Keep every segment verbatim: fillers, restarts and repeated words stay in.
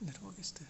Network is there.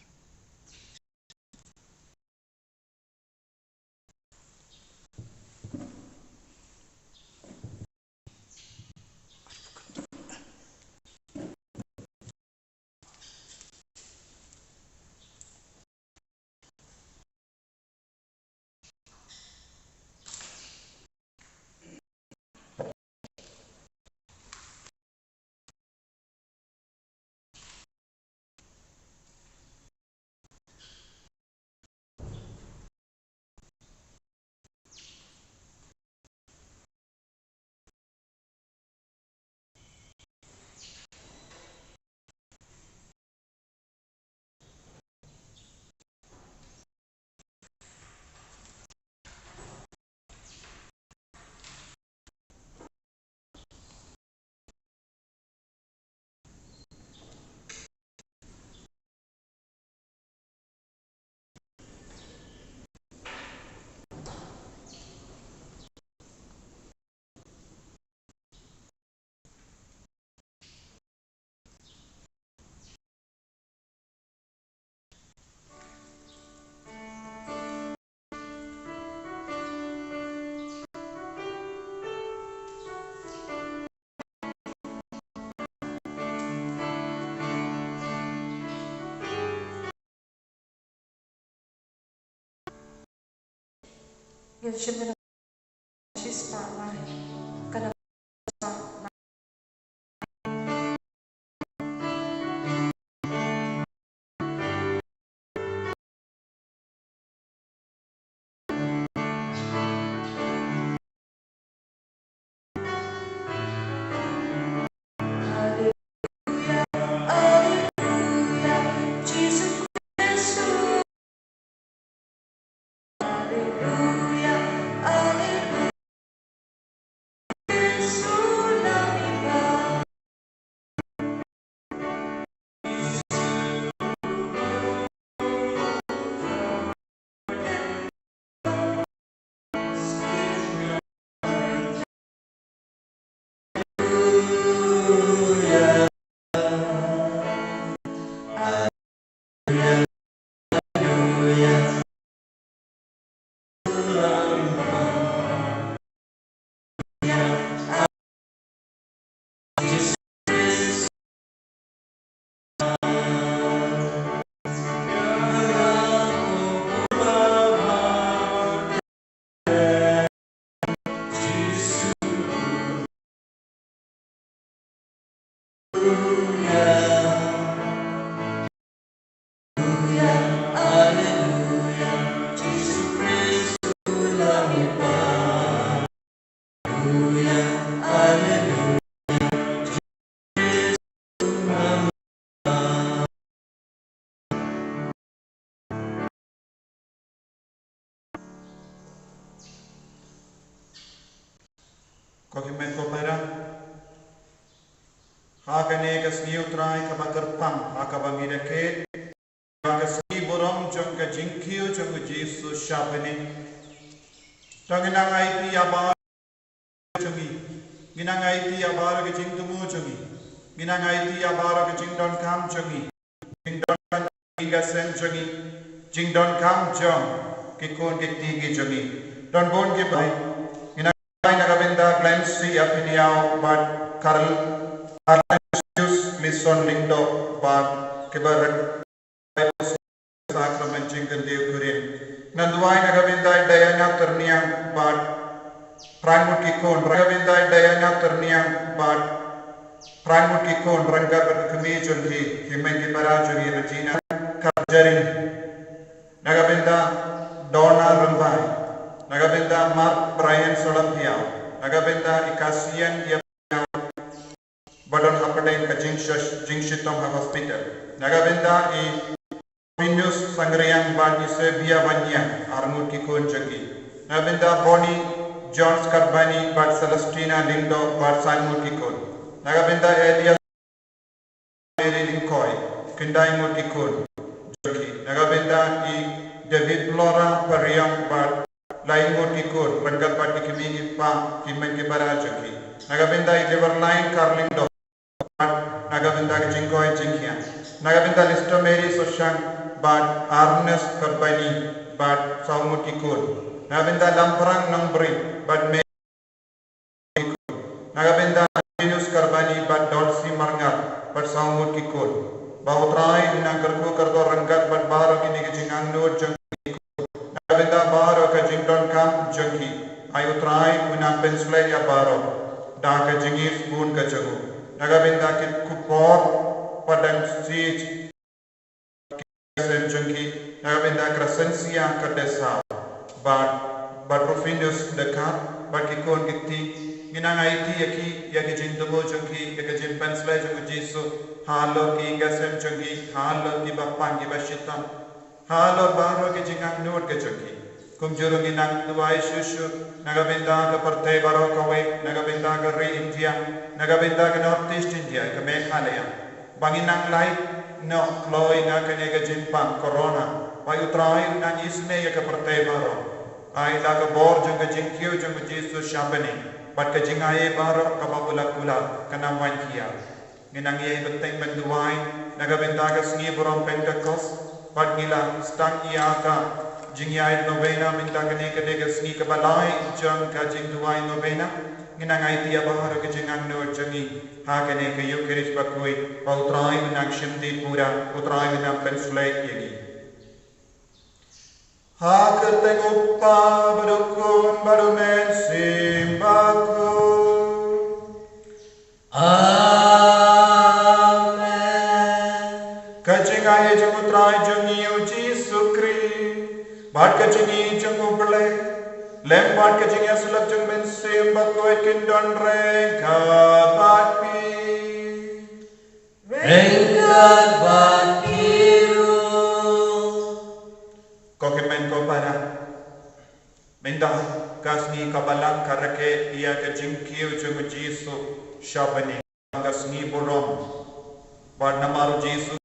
Ngin shim ïa ka shispah lai. Ka na Ko hynmen ko para, ha kane ka sngi U Trai kaba kyrpang ha kaba ngi rakhe, ka sngi burom jong ka jingkiew jong U Jisu shabneng. To ngin nang aiti ïa ba jong ngi. Ngin nang aiti ïa baroh ka jingthmu jong ngi. Ngin nang aiti ïa baroh ka jingdonkam jong ngi. Jingdonkam jong ngi ka seng jong ngi. Jingdonkam jong ki khun ki kti ki jong ngi. Don bun ki bai. Ngin nang bai na ka bynta Glency Apiniaw bad Karl Aloysius Lison Lyngdoh bad kiba ret Sakramen jingkyndit kurim. Ngan duwai na ka bynta i Diana Tyrniang bad phra ngut ki khun, na ka bynta i Diana Tyrniang bad phra ngut ki khun, ryngkat bad ka kmie jong ki, ki hynmen ki para jong i Regina Karjarin. Na ka bynta Donna Rymbai. Na ka bynta Mark Brian Solampiaw. Na ka bynta i Kasian Ïa ba don hapdeng ka jingsha-, jingshitom ha hospital. Na ka bynta i Venus Sangriang bad Eusebia Wanya, arngut ki khun jong ki. Na ka bynta Bonnie Jones Karbani bad Celestina Lyngdoh bad san ngut ki khun. Na ka bynta Elias Mary Lyngkoi, khyndai ngut ki khun jong ki. Na ka bynta i David Flora Pariang bad lai ngut ki khun, ryngkat bad ki kmie ki kpa, ki mei ki para jong ki. Na ka bynta i Deverline Kar Lyngdoh, na ka bynta ka jingkoit jingkhiah. Na ka bynta Lister Mary Soshang bad Ernest Karbani bad saw ngut ki khun. Na ka bynta Lamprang Nongbri bad Mary, na ka bynta Venus Karbani bad Dolsi Marngar bad saw ngut ki khun. Ba U Trai un nang kyrkhu kyrdoh ryngkat bad baroh kine ki jingangnud jong ki khun. Na ka bynta baroh ka jingdonkam jong ki, ai U Trai un nang pynshlei ïa baroh da ka jingisynei ka jong u. Na ka bynta ki khubor Padang Siege, sem jong ki, na ka bynta Crescencia Kardesau bad, bad Rufinus Dekat bad ki khun ki kti. Ngi nang aiti ïa ki, ïa ki jingthmu jong ki, ïa ki jingpynshlei jong U Jisu halor ki ïing ki sem jong ki, halor kiba pang kiba shitom, halor baroh ki jingangnud ki jong ki. Kumjuh ruh ngi nang duwai shuh shuh na ka bynta ka pyrthei baroh kawei, na ka bynta ka ri India, na ka bynta ka North East India, ka Meghalaya, ba ngin nang lait noh kloi na kane ka jingpang corona. Ba U Trai un nang isynei ïa ka pyrthei baroh. Ai da ka bor jong ka jingkiew jong U Jisu sha bneng bad ka jingai baroh kaba u la kular, kan nang wan khia. Ngi nang ïai bteng ban duwai na ka bynta ka sngi burom Pentekost, bad ngi la sdang ïa ka jingïaid novena mynta kane ka dei ka sngi kaba lai jong ka jingduwai novena. Ngi nang aiti ïa baroh ki jingangnud jong ngi ha kane ka Eucharist bakhuid, ba U Trai un nang shim dih pura, U Trai un nang pynshlei ïa ngi. Ha ka kyrteng U Kpa bad U Khun bad U Mynsiem Bakhuid. Amen. Ka jingaiei jong U Trai jong ngi U Jisu Khrist bad ka jingïeit jong U Blei, lem bad ka jingïasyllok jong U Mynsiem Bakhuid kin don ryngkat bad phi. Ryngkat bad phi ruh. Ko hynmen ko para, mynta ka sngi ka Balang ka rakhe ïa ka jingkiew jong U Jisu sha bneng, ka sngi burom. Bad namar U Jisu,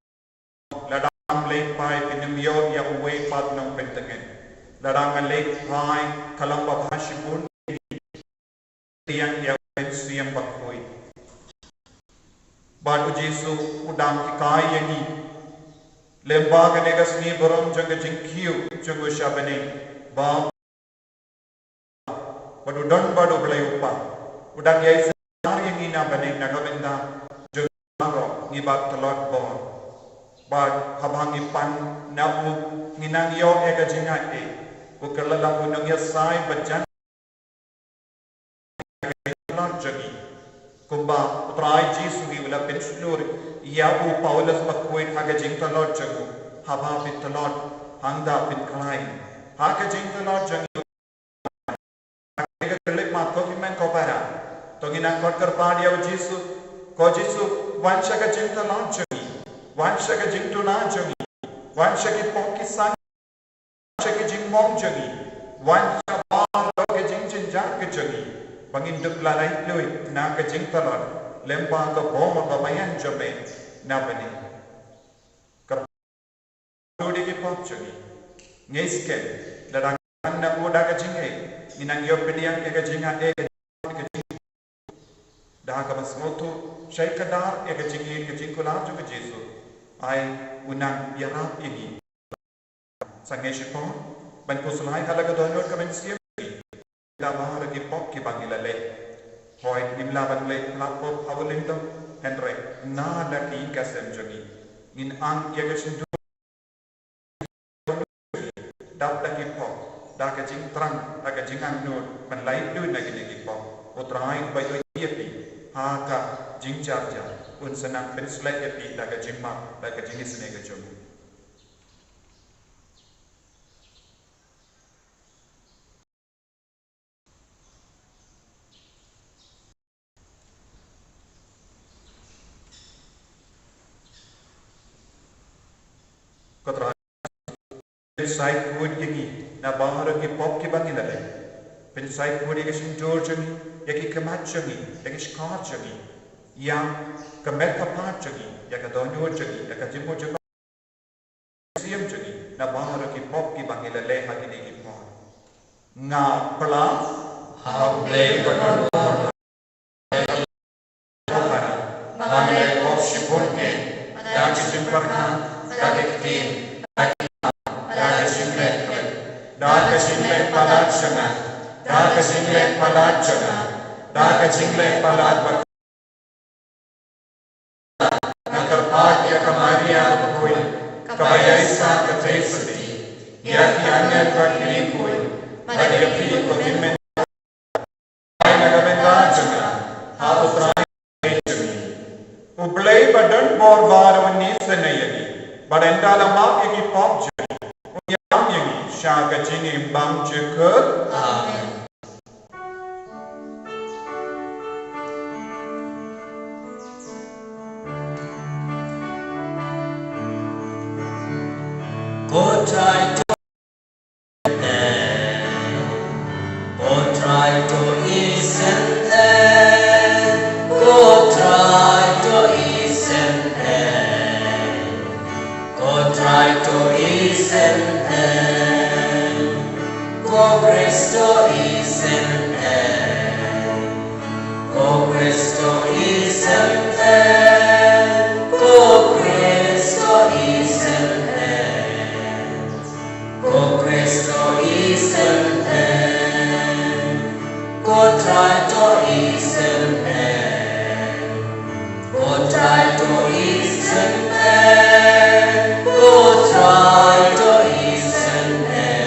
lada ngam leit phai phin ym ïoh ïa uwei pat u nongpyntngen. Lada nga leit phai ka long babha shibun, pdiang ïa U Mynsiem Bakhuid. Bad U Jisu u dang hikai ïa ngi lyngba kane ka sngi burom jong ka jingkiew jong u sha bneng, ba, bad u don bad U Blei U Kpa, u dang ïai sumar ïa ngi na bneng na ka bynta jong ngi baroh, ngi ba tlot bor. Bad haba ngi pan na u, ngi nang ïoh ïa ka jingaiei. U kylla lang u nongïasaid ba jan tlot jong ngi. Kumba U Trai Jisu hi u la pynshlur ïa u Paulus bakhuid ha ka jingtlot jong u, haba phi tlot, hangta phin khlaiñ. Ha ka jingtlot jong ngi, ha ka khyllipmat, ko hynmen ko para, to ngin nang khot kyrpad ïa U Jisu. Ko Jisu, wan sha ka jingtlot jong ngi, wan sha ka jingduna jong ngi, wan sha ki pop ki san, sha ki jingmong jong ngi, wan sha baroh ki jingjynjar ki jong ngi, ba ngin dup laitluid na ka jingtlot lyngba ka bor ba baïainjom na bneng. Kyrpad ïa ki pop jong ngi. Ngeit skhem, lada ngi pan na u da ka jingaiei, ngin nang ïoh pdiang ïa ka jingaiei, ka jing- Da kaba sngewthuh shai kdar ïa ka jingïeit ka jingkular jong U Jisu, ai u nang ïarap ïa ngi. Sangeh shipor, ban pynslai ha la ka dohnud ka mynsiem, da baroh ki pop kiba ngi la leh. Hooid, ngim lah ban leh pla pop ha u lyngdoh, hynrei na la ki ïing ki sem jong ngi, ngin ang ïa ka shyntur dap da ki pop, da ka jingthrang, da ka jingangnud ban laitluid na kine ki pop. U Trai uba ïohi ïa phi ha ka jingjar jar, un sa nang pynshlei ïa phi da ka jingmap, da ka jingisynei ka jong u. Ko Trai, Pynshai khuid ïa ngi na baroh ki pop kiba ngi la leh. Pynshai khuid ïa ka shyntur jong ngi, ïa ki khmat jong ngi, ïa ki shkor jong ngi, ïa ka met ka phad jong ngi, ïa ka dohnud jong ngi, ïa ka jingmut jingpyrkhat jong ngi na baroh ki pop kiba ngi la leh ha kine ki por. Nga pla ha U Blei ba don bor, ba nga leh pop shibun eh, da ka jingpyrkhat, da ka ktien, da ka jingkam, da ka jingleh khlem, da ka jingleh palat jong nga, da ka jingleh palat jong nga, da ka jingleh palat ba nga kyrpad ïa ka Maria bakhuid, kaba ïaisah ka trei sati, ïa ki angel bad ki khun, bad ïa phi ko tymmen. Ai na ka bynta jong nga ha U Trai jong ngi. U Blei ba don bor ba un isynei ïa ngi, bad ynda la map ïa ki pop jong ngi, un ïam ïa ngi sha ka jingim bymjukut. Amen. Ko Trai to, ko Trai to isynei, ko Trai to isynei. Ko Trai to isynei, ko Khrist to isynei, ko Khrist to isynei, ko Khrist to isynei, ko Khrist to isynei, ko Trai to isynei. Ko Trai to isynei, ko Trai to isynei,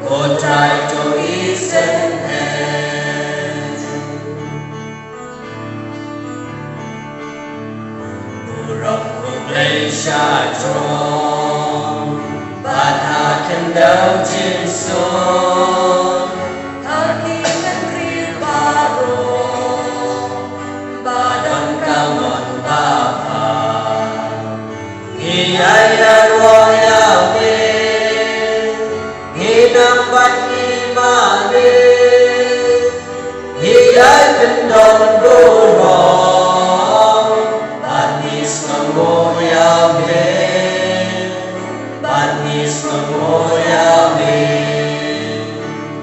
ko Trai to isynei. Burom U Blei sha jrong, bad ha khyndew jingsuk, ha ki kynriew baroh ba don ka mon ba bha. Ngi ïaineh ruh ïa me, ngi dang bad ngi mane, ngi ïai pyndonkam burom, bad ngi sngewnguh ïa me, bad ngi sngewnguh ïa me.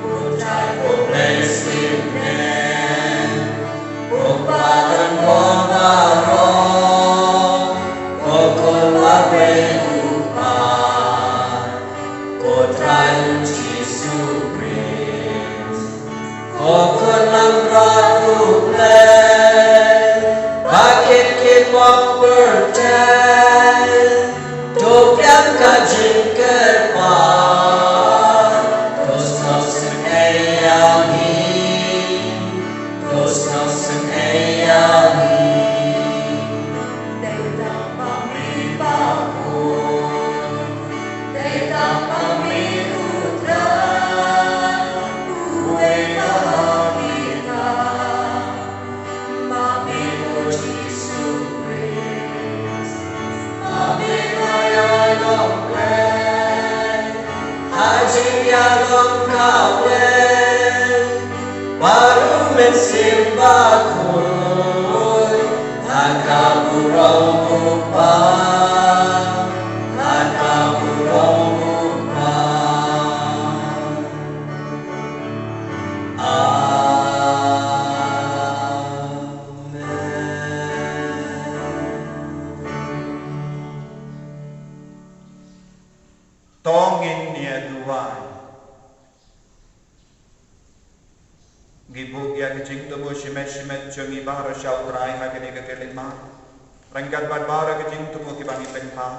Ko Trai ko Blei shimet, ko Pa don bor baroh, ko Khun ba briew u Kpa, ko Trai U Jisu Khrist, ko Khun Langbrot U Blei, ba kit ki pop pyrthei. To pdiang ka jingkyrpad, to sngewsynei ïa ngi, to sngewsynei ïa ngi. Dei tang ma me bakhuid, dei tang ma me U Trai, uwei ka ha kitai. Ma me ko Jisu Khrist, ma me ka ïalong khlaiñ ha jingïalong kawei bad U Mynsiem Bakhuid, ha ka burom U Kpa, ha ka burom U Kpa. Amen. To ngin ïa duwai. Ngi buh ïa ka jingthmu shimet shimet jong ngi baroh sha U Trai ha kane ka Kylleng Mar, ryngkat bad baroh ka jingthmu kiba ngi pynpaw.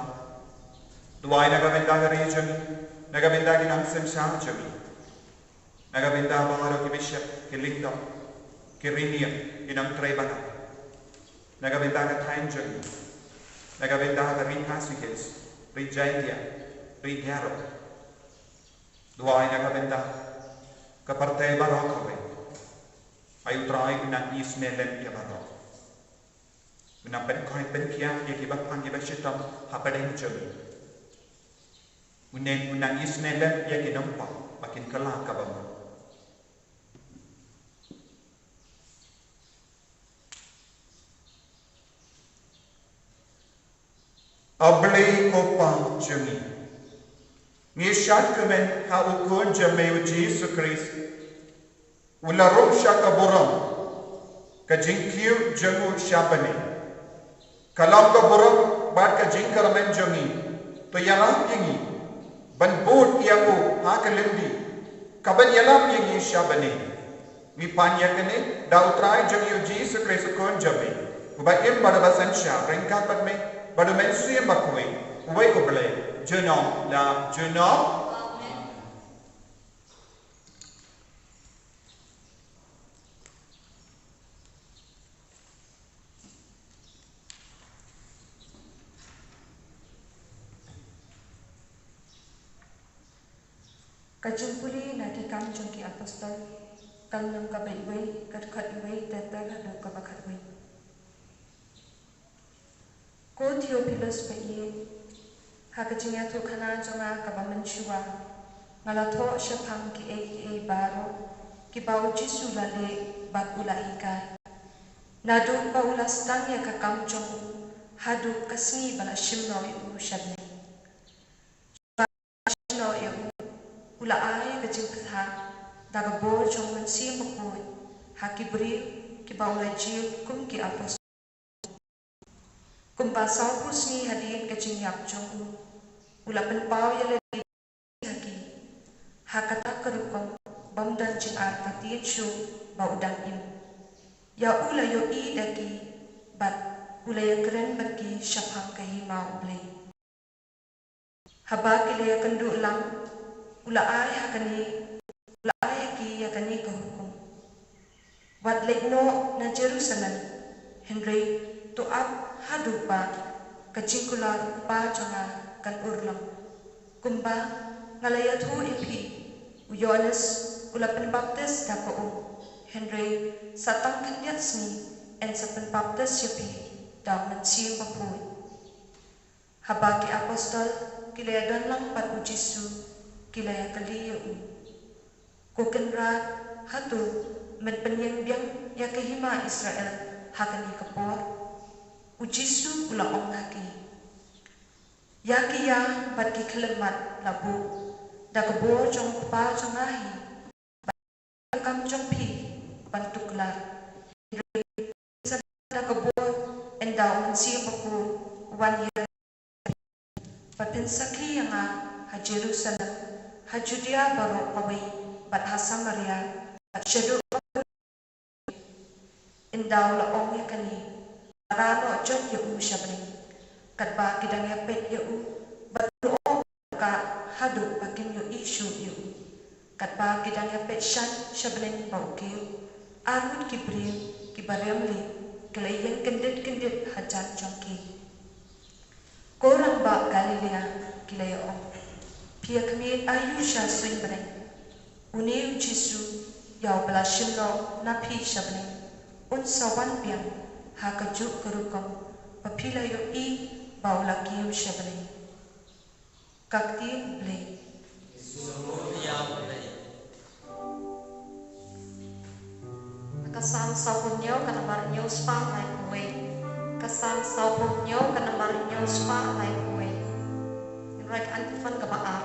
Duwai na ka bynta ka ri jong ngi, na ka bynta ki nongshong shnong jong ngi. Na ka bynta baroh ki bishop, ki lyngdoh, ki riewniam, ki nongtrei balang. Na ka bynta ka thaiñ jong ngi. Na ka bynta ka Ri Khasi Hills, Ri Jaintia, Ri Garo. Duwai na ka bynta ka pyrthei baroh kawei. Ai U Trai un nang isynei lem ïa baroh. Un nang pynkhuid pynkhiah ïa kiba phang kiba shitom hapdeng jong ngi. Une u nang isynei lem ïa ki nongpop ba kin kylla kaba mut. A Blei ko Pa jong ngi, ngi shad kumne ha u Khun jong me u Jisu Khrist, u la rung sha ka burom, ka jingkiew jong u sha bneng. Ka long ka burom bad ka jingkyrmen jong ngi, to ïarap ïa ngi ban bud ïa u ha ka lynti kaban ïalap ïa ngi sha bneng. Ngi pan ïa kane da u Trai jong ngi u Jisu Khrist u Khun jong me, uba im bad uba synshar ryngkat bad me bad u Mynsiem Bakhuid, uwei u Blei, junom la junom. Ka jingpule na Ki Kam jong ki Apostol, ka lynnong kaba wei, ka dkhot wei ter ter haduh kaba khatwei. Ko Theophilus ba ïeit, ha ka jingïathuhkhana jong nga kaba mynshuwa, nga la thoh shaphang kiei kiei baroh kiba u Jisu u la leh bad u la hikai, naduh ba u la sdang ïa ka kam jong u haduh ka sngi ba la shim noh ïa u sha bneng. Shim noh ïa u, u la ai ka jingpyrtha da ka bor jong u Mynsiem Bakhuid ha ki briew kiba u la jioh kum ki apostol. Kumba sawphew sngi hadien ka jingïap jong u, u la pynpaw ïa lade ha ki, ha kata ka rukom bym don jingartatien ktien shuh ba u dang im. Ïa u la ïohi da ki bad u la ïakren bad ki shaphang ka hima U Blei. Haba ki la ïakynduh lang, u la ai ha kane, u la ai ha ki ïa kane ka hukum: Wat leit noh na Jerusalem, hynrei to ap haduh ba ka jingkular u Kpa jong nga kan urlong. Kumba nga la ïathuh ïa phi, u Ïoannis u la pynbaptis da ka um, hynrei sa tang khyndiat sngi yn sa pynbaptis ïa phi da u Mynsiem Bakhuid. Haba ki apostol ki la ïadon lang bad u Jisu, ki la ïakylli ïa u: Ko Kynrad, hato men pynïeng biang ïa ka hima Israel ha kane ka por? U Jisu u la ong ha ki: Ïa ki ïa bad ki khyllipmat la buh da ka bor jong u Kpa jong nga hi. Ka kam jong phi ban tuklar. Hynrei sa da ka bor ynda u Mynsiem Bakhuid u wan ïa phi, ba phin sakhi ïa nga ha Jerusalem, ha Judea baroh kawei, bad ha Samaria, bad shaduh. Ynda u la ong ïa kane, la rah noh jot ïa u sha bneng, katba ki dang ïapeit ïa u, bad u lyoh ka haduh ba kim ïohi shuh ïa u. Katba ki dang ïapeit shan sha bneng ba u kiew, arngut ki briew kiba riam leh ki la ïeng kyndit kyndit hajan jong ki. Ko rangbah Galilea, ki la ïa ong, phi ïa khmied aïu sha suiñ bneng? Une u Jisu, ïa uba la shim noh na phi sha bneng, un sa wan biang ha kajuh ka rukom ba phi la ïohi ba u la kiew sha bneng. Ka ktien Blei. Ka Salm sawphew hynñiew ka nambar hynñiew spah laiphew wei. Ka Salm sawphew hynñiew ka nambar hynñiew spah laiphew wei. Ngin rwai ka antiphon kaba ar.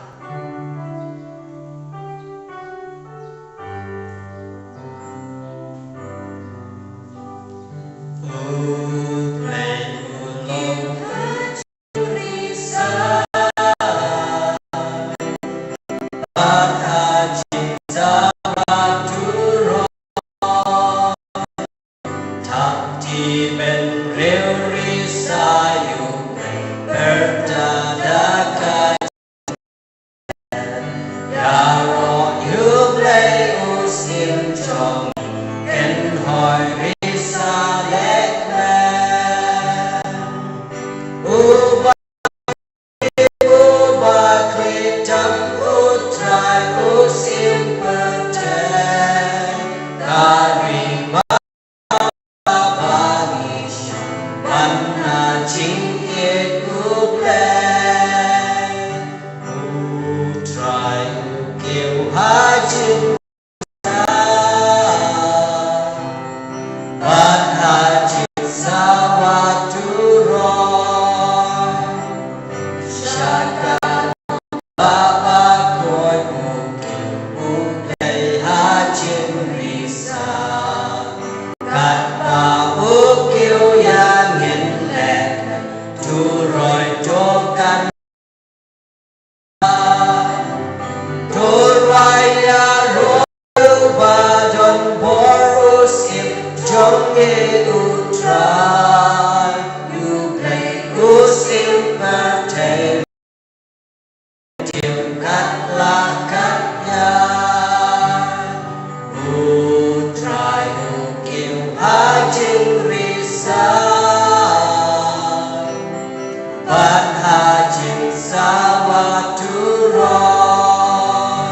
Turon.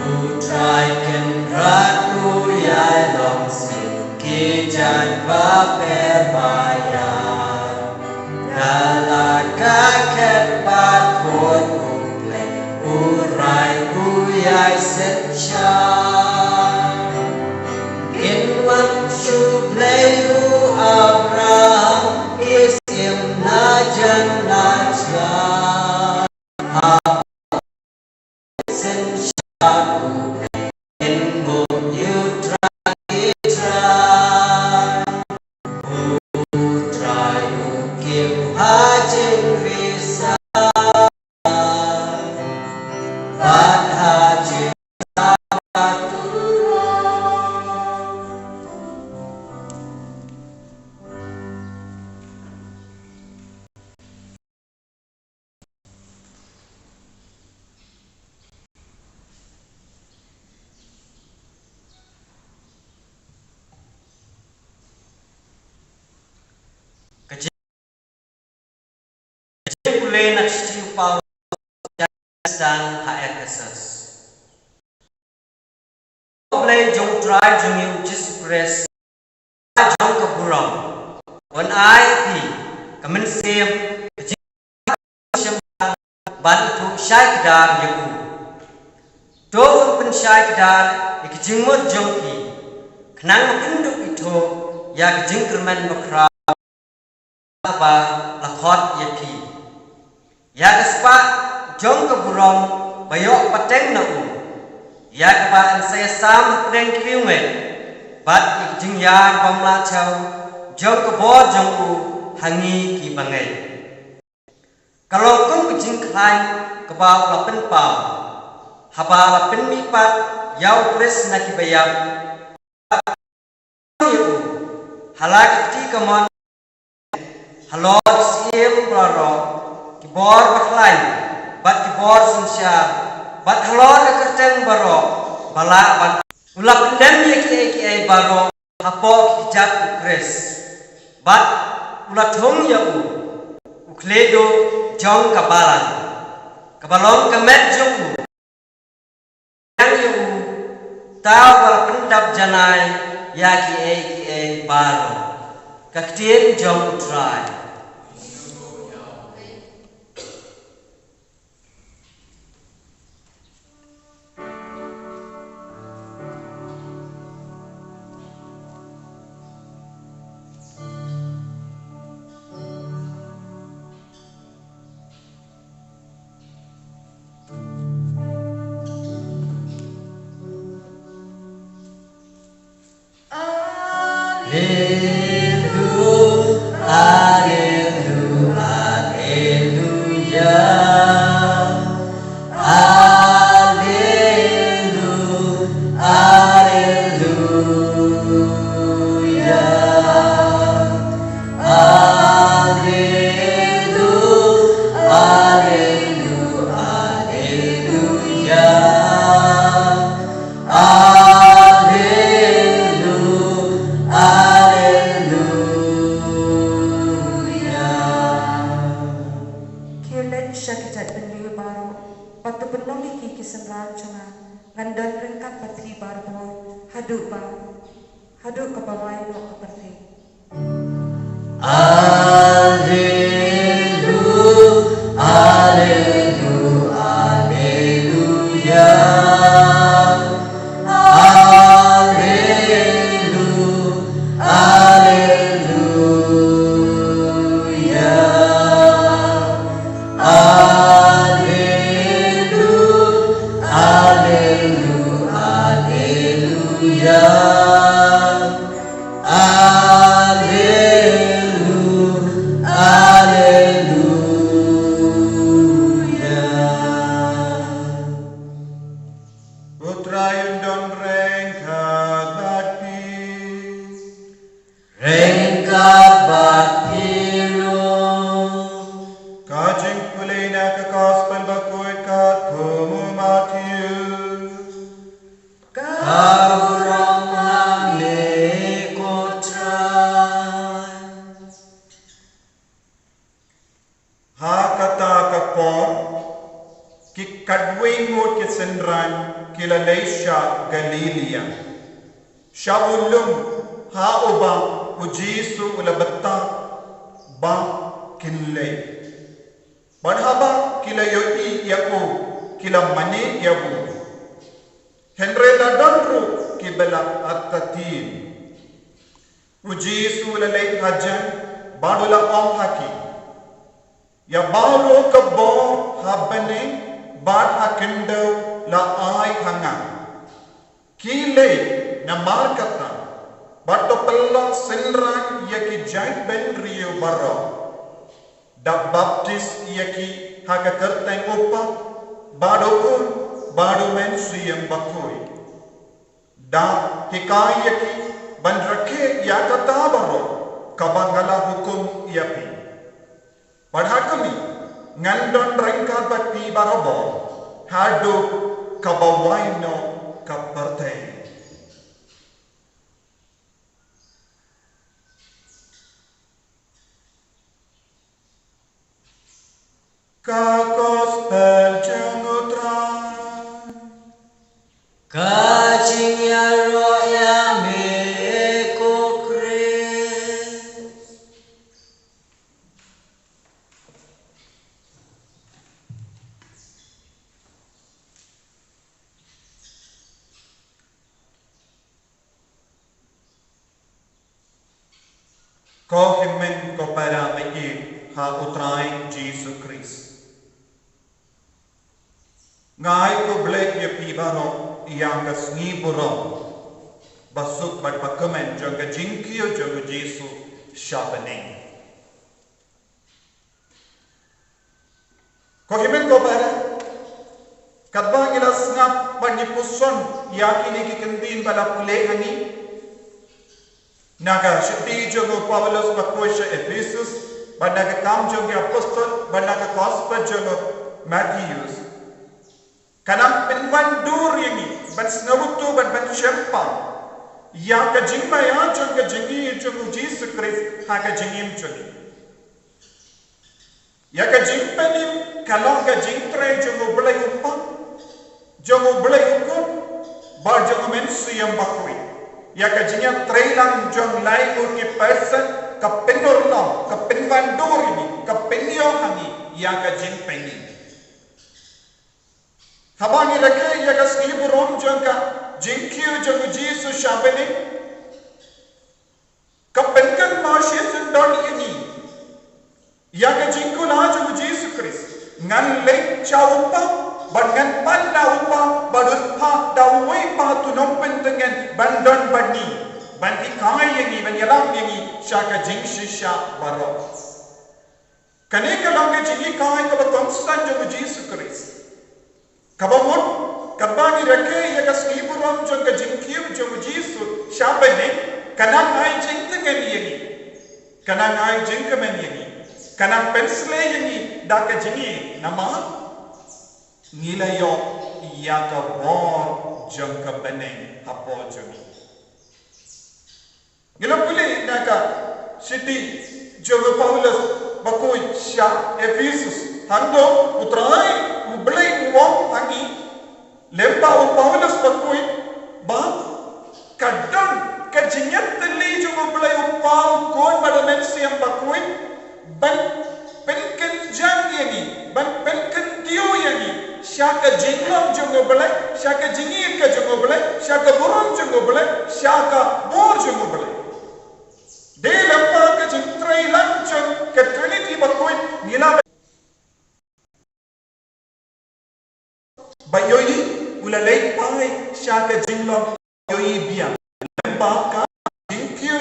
U Trai Kynrad u ïai long sien ki jait bapher ba ïar. Na la ka khet ba khuid u Blei u rai u ïai synshar. Ngin wan shu Blei u Abraham, ki syiem na jan na jlan. Ha synshar u Blei, ngin mut ïa u Trai, Trai. U Trai u kim ha jingrisah bad ha jingsawa. Ka jingpule na ka shithi u Paulus sha ki Khristan ha Ephesus. Ko Blei jong u Trai jong ngi u Jisu Khrist, jong ka burom, un ai ïa phi ka mynsiem ka jingshemphang ban ithuh shai kdar ïa u. To un pynshai kdar ïa ka jingmut jong phi, khnang ba kin dup ithuh ïa ka jingkyrmen bakhraw ba la khot ïa phi. Ïa ka spah jong ka burom ba ïoh pateng na u, ïa kaba yn sa ïasam hapdeng ki riewngeit, bad ïa ka jingïar bym lah thew jong ka bor jong u ha ngi ki bangeit. Ka long kum ka jingkhlaiñ kaba u la pynpaw haba la pynmihpat ïa u Khrist na kiba ïap. Ha la ka kti kamon, halor ki syiem baroh, ki bor bakhlaiñ bad ki bor synshar, bad halor ka kyrteng baroh ba lah ban, u la pyndem ïa kiei kiei baroh hapoh ki kjat u Khrist, bad u la thung ïa u u khlieh duh jong ka balang, kaba long ka met jong u. Ïa u, uta uba la pyndap janai ïa kiei kiei baroh. Ka ktien jong u Trai. Alleluia, alleluia, alleluia, alleluia. Alleluia, alleluia, alleluia, alleluia. Khie leit sha ki jaitbynriew baroh, bad to pynlong ïa ki ki synran jong nga. Ngan don ryngkat bad phi barabor haduh ba, haduh kaba wai noh ka pyrthei. Alleluia, alleluia, alleluia, alleluia. Alleluia, alleluia, alleluia. Alleluia, Katwei ngut ki synran ki la leit sha Galilaia, sha u lum ha uba u Jisu u la btah ba kin leit. Bad haba ki la ïohi ïa u, ki la mane ïa u. Hynrei la don ruh kiba la artatien. U Jisu u la leit hajan bad u la ong ha ki: Ïa baroh ka bor ha bneng bad ha khyndew la ai ha nga. Khie leit namar kata, bad to pynlong synran ïa ki jaitbynriew baroh. Da baptis ïa ki ha ka kyrteng u Kpa bad u Khun bad u Mynsiem Bakhuid. Da hikai ïa ki ban rakhe ïa kata baroh kaba nga la hukum ïa phi. Bad ha khmih, ngan don ryngkat bad phi barabor haduh kaba wai noh ka pyrthei. Ka Gospel jong u Trai. Ka jingïaroh ïa me ko Khrist. Ko hynmen ko para ba ïeit ha u Trai Jisu Khrist. Nga ai khublei ïa phi baroh ïa ka sngi burom ba suk bad ba kmen jong ka jingkiew jong u Jisu sha bneng. Ko hynmen ko para, katba ngi la sngap bad ngi puson ïa kine ki kyntien ba la pule ha ngi na ka shithi jong u Paulus bakhuid sha Ephesus, bad na ka Kam jong ki Apostol, bad na ka Gospel jong u Mathaios, ka nang pynwandur ïa ngi ban sngewthuh bad ban sngewthuh ïa ka jingmaïa jong ka jingim jong u Jisu Khrist ha ka jingim jong ngi. Ïa ka jingpynim ka long ka jingtrei jong u Blei u Kpa, jong u Blei u Khun, bad jong u Mynsiem Bakhuid. Ïa ka jingïatreilang jong lai ngut ki person ka pynurlong, ka pynwandur ïa ngi, ka pynïoh ha ngi ïa ka jingpynim. Haba ngi rakhe ïa ka sngi burom jong ka jingkiew jong u Jisu sha bneng, ka pynkynmaw shisyndon ïa ngi ïa ka jingkular jong u Jisu Khrist. Ngan leit sha u Kpa, bad ngan pan da u Kpa, bad u Kpa da uwei pat un ym pyntngen ban don bad ngi, ban hikai ïa ngi, ban ïalam ïa ngi sha ka jingshisha baroh. Kane ka long ka jinghikai kaba kongsan jong u Jisu Khrist. Kaba mut, katba ngi rakhe ïa ka sngi burom jong ka jingkiew jong u Jisu sha bneng, ka nang ai jingtngen ïa ngi, ka nang ai jingkmen ïa ngi, ka nang pynsleh ïa ngi da ka jingïeit namar ngi la ïoh ïa ka bor jong ka bneng hapoh jong ngi. Ngi la pule na ka shithi jong u Paulus bakhuid sha Ephesus. Hangto u Trai u Blei u ong ha ngi lem bad u Paulus bakhuid ba ka don ka jingïatylli jong u Blei u Kpa, u Khun bad u Mynsiem Bakhuid ban pynkynjah ïa ngi, ban pynkyntiew ïa ngi sha ka jinglong jong u Blei, sha ka jingïeit ka jong u Blei, sha ka burom jong u Blei, sha ka bor jong u Blei. Dei lyngba ka jingtrei lang jong ka Trinity bakhuid ngi la ba ïohi, u la leit phai sha ka jinglong ïohi biang. Lyngba ka jingkiew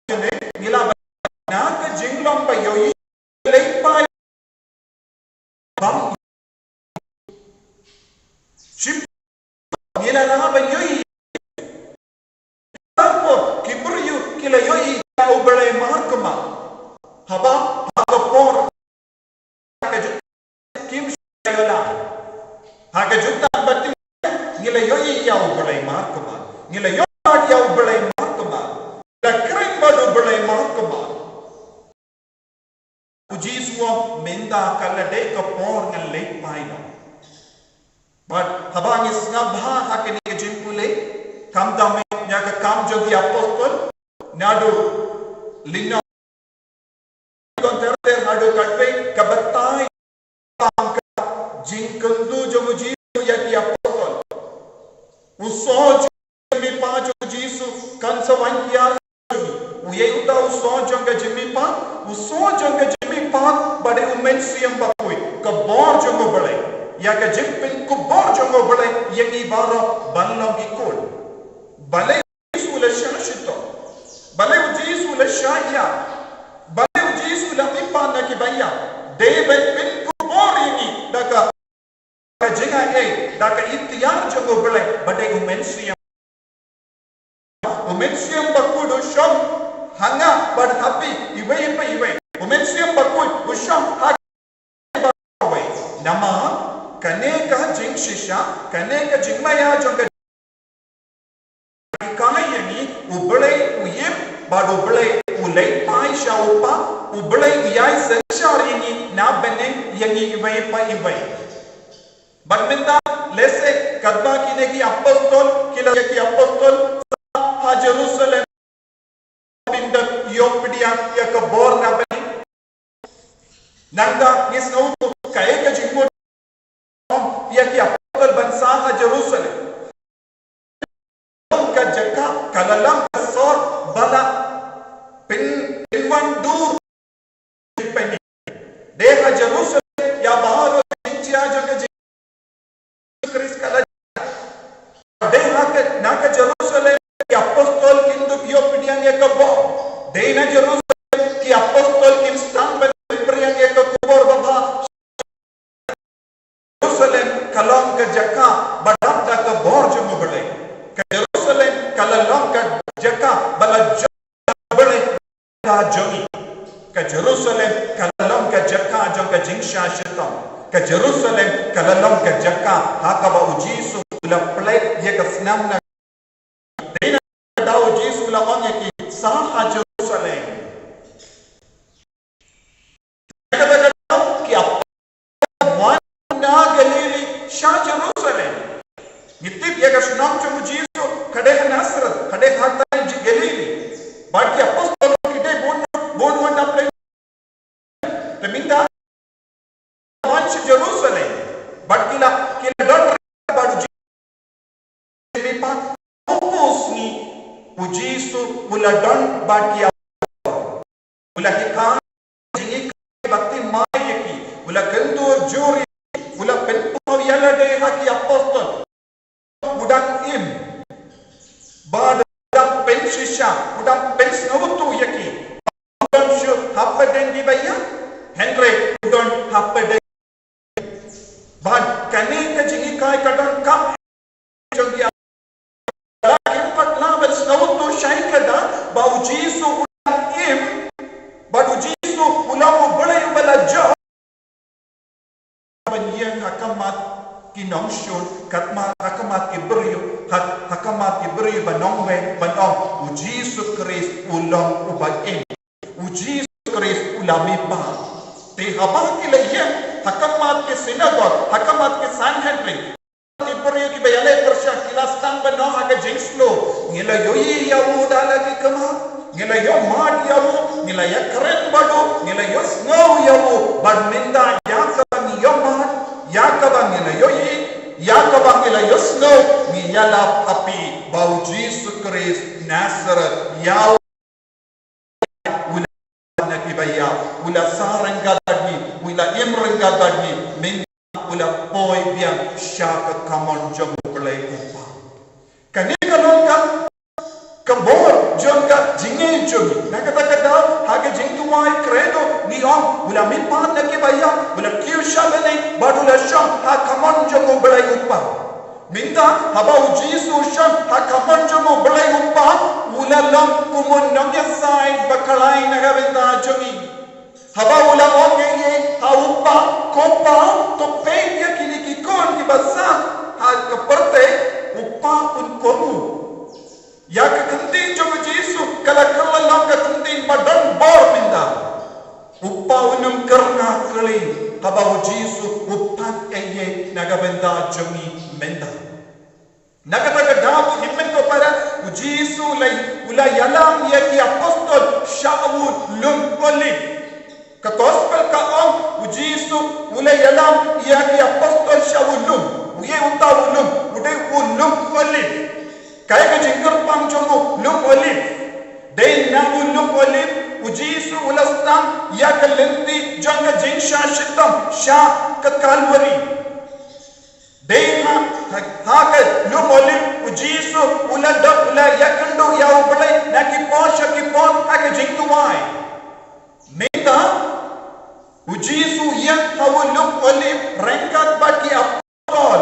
jong u, ngi la ba na ka jinglong ba ïohi, u la leit phai bam. Shim ngi la lah ban ïohi. Tapoh ki briew ki la ïohi ïa u Blei markhmat. Haba ha ka por ka jong kim shu ïoh la. Ha ka jong ta ba tim ngi la ïohi ïa u Blei markhmat. Ngi la ïohi ïa u Blei markhmat. La kren bad u Blei markhmat. U Jisu u ong mynta ka la dei ka por ngan leit phai noh. Nabha ha kane ka jingpule, kam dang ïa ka Kam jong ki Apostol, naduh lynnong, lynnong ter ter haduh katwei, ka batai tang ka jingkyntu jong u Jisu ïa ki Apostol. U sor jong u jingmihpat jong u Jisu kan sa wan hiar. Uei uta u sor jong ka jingmihpat? U sor jong ka jingmihpat ba dei u Mynsiem Bakhuid, ka bor jong u Blei. Ïa ka jingpynkupbor jong u Blei ïa ngi baroh ban long ki khun. Balei u Jisu u la shah shitom? Balei u Jisu u la shah ïap? Balei u Jisu u la mihpat na ki ba ïap? Dei ban pynkupbor ïa ngi da ka ka jingaiei, da ka iktiar jong u Blei ba dei u Mynsiem. U Mynsiem Bakhuid u shong ha nga bad ha phi iwei pa iwei. U Mynsiem Bakhuid u shong ha nga bad ha phi iwei. Namar kane ka jingshisha, kane ka jingmaïa jong ka Ka ïa ngi, u Blei u im, bad u Blei u leit phai sha u Kpa, u Blei u ïai synshar ïa ngi na byneng ïa ngi iwei pa iwei. Bad mynta, lehse, katba kine ki apostol, ki la ki apostol, ha Jerusalem, ban da ïoh pdiang ïa ka bor na byneng. Nangta ngi sngewthuh kaei ka jingmut ïa ki apostol ban sah ha Jerusalem. Ka jaka ka la long ka sor ba la pyn, pynwan dur. Dei ha Jerusalem ïa baroh jingshah jong ka jing Khrist ka la dei ha ka, na ka Jerusalem, ki apostol kin dup ïoh pdiang ïa ka bor. Dei na Jerusalem, ki apostol kin sdang ban pdiang ïa ka khubor babha. Jerusalem ka long ka jaka ba dap da ka bor jong u Blei. Ka Jerusalem ka la long ka jaka ba la jong u Blei. Ka jong ngi. Ka Jerusalem ka la long ka jaka jong ka jingshah shitom. Ka Jerusalem ka la long ka jaka ha kaba u Jisu u la pynlait ïa ka snam na. Dei na kata u Jisu u la ong ïa ki, sah ha Jerusalem. Kata ka daw ki ap wan na Galili sha Jerusalem. Ngi tip ïa ka shnong jong u Jisu ka dei ha Nasareth, ka dei ha kata ka Galili. Bad ki apostol ki dei bun, bun wan na pdeng. Te mynta wan sha Jerusalem. Bad ki la, ki la don bad u Jisu. Jingmihpat, u pus ngi, u Jisu u la don bad ki apostol. U la hikai jinghikai baptisma ïa ki, u la kyntur jur ïa ki, u la pynpaw ïa lade ha ki apostol. U dang im bad u dang pynshisha, u dang pynsngewthuh ïa ki. U don shuh hapdeng ki ba ïap, hynrei u don hapdeng. Bad kane ka jinghikai ka donkam jong ki. Lada kim pat lah ban sngewthuh shai kata ba u Jisu u dang im, bad u Jisu u long u Blei uba la jop. Ban ïeng ha khmat ki nongshun, katba ha khmat ki briew, ha, ha khmat ki briew ba nongwei, ban ong u Jisu Khrist u long uba im. U Jisu Khrist u la mihpat. Te haba ki la ïeng ha khmat ki synagog, ha khmat ki Sanhedrin, ki briew kiba ïaleh pyrshah ki la sdang ban ong ha ka jingshlur, ngi la ïohi ïa u da la ki khmat, ngi la ïohmad ïa u, ngi la ïakren bad u, ngi la ïohsngew ïa u, bad mynta ïa kaba ngi ïohmad, ïa kaba ngi la ïohi, ïa kaba ngi la ïohsngew, ngi ïalap ha phi ba u Jisu Khrist Nasareth, ïa u la na ki ba ïap, u la sah ryngkat bad ngi, u la im ryngkat bad ngi, mynta u la poi biang sha ka kamon jong u Blei u Kpa. Kane ka long ka, ka bor jong ka jingngeit jong ngi. Na kata ka daw, ha ka jingduwai Credo, ngi ong, u la mihpat na ki ba ïap, u la kiew sha bneng, bad u la shong ha kamon jong u Blei u Kpa. Mynta, haba u Jisu u shong ha kamon jong u Blei u Kpa, u la long kum u nongïasaid ba khlaiñ na ka bynta jong ngi. Haba u la ong ïa ngi ha u Kpa, ko Kpa, to peit ïa kine ki khun kiba sah ha ka pyrthei, u Kpa un kohnguh. Ïa ka ktien jong u Jisu ka la kylla long ka ktien ba don bor mynta. U Kpa un ym kyrngah kylli haba u Jisu u pan eiei na ka bynta jong ngi mynta. Na kata ka daw, ko hynmen ko para, u Jisu u la, u la ïalam ïa ki apostol sha u lum Olive. Ka gospel ka ong, u Jisu u la ïalam ïa ki apostol sha u lum. U ïa uta u lum, u dei u lum Olive. Kaei ka jingkyrpang jong u lum Olive? Dei na u lum Olive u Jisu u la sdang ïa ka lynti jong ka jingshah shitom sha ka Kalbari. Dei ha, ha, ha ka lum Olive u Jisu u la dap, u la ïakynduh ïa u Blei na ki por sha ki por ha ka jingduwai. Mynta u Jisu u ïeng ha u lum Olive ryngkat bad ki apostol.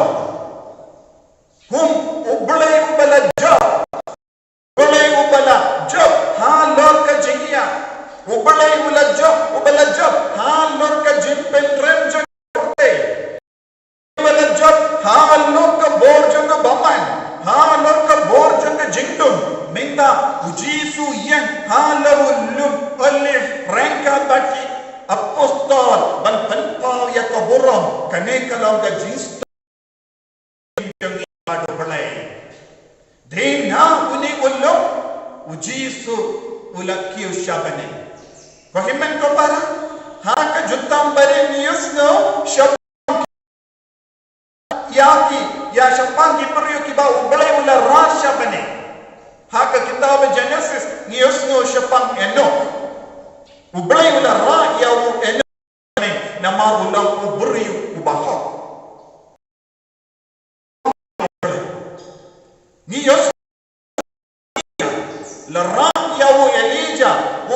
Hum, u Blei uba la jop. U Blei uba la jop halor ka jingïap. U Blei uba la jop, uba la jop halor ka jingpynrem jong ka pyrthei. Uba la jop halor ka bor jong ka bymman, halor ka bor jong ka jingdum. Mynta u Jisu u ïeng halor u lum Olive ryngkat bad ki apostol ban pynpaw ïa ka burom. Kane ka long ka jingstad jong ngi bad u Blei. Dei na une u lum u Jisu u la kiew sha bneng. Ko hynmen ko para, ha ka Jutang Barim ngi ïohsngew shaphang ïa ki, ïa shaphang ki briew kiba u Blei u la rah sha bneng. Ha ka kitab Genesis ngi ïohsngew shaphang Enok. U Blei u la rah ïa u Enok namar u long u briew uba hok. Ngi ïohsngew la rah ïa u Elijah, u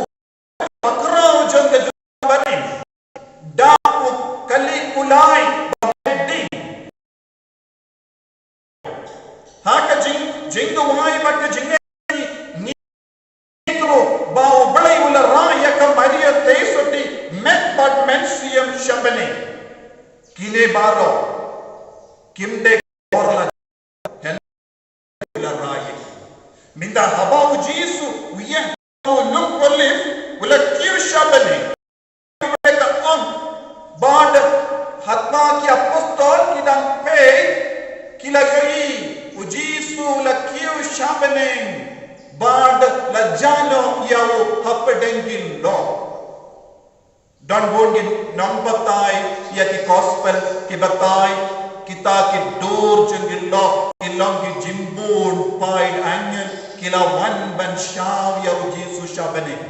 bakhraw jong ka Jutang Barim, da u kali kulai ba met ding. Ha ka jing, jingduwai bad ka jingngeit, ngi ïohsngew ba u Blei u la rah ïa ka Maria tei sotti, met bad mynsiem sha bneng. Kine baroh kim dei ka bor la, u la rah ïa ki. Mynta haba u Jisu u ïeng ha u lum Olive u la kiew sha bneng. Ka ong ba da haba ki apostol ki dang peit ki la ïohi u Jisu u la kiew sha bneng bad la jah noh ïa u hapdeng ki lok. Don bun ki nongbatai ïa ki gospel ki batai kita ki dur jong ki lok ki long ki jingbun paid angel ki la wan ban shaw ïa u Jisu sha bneng.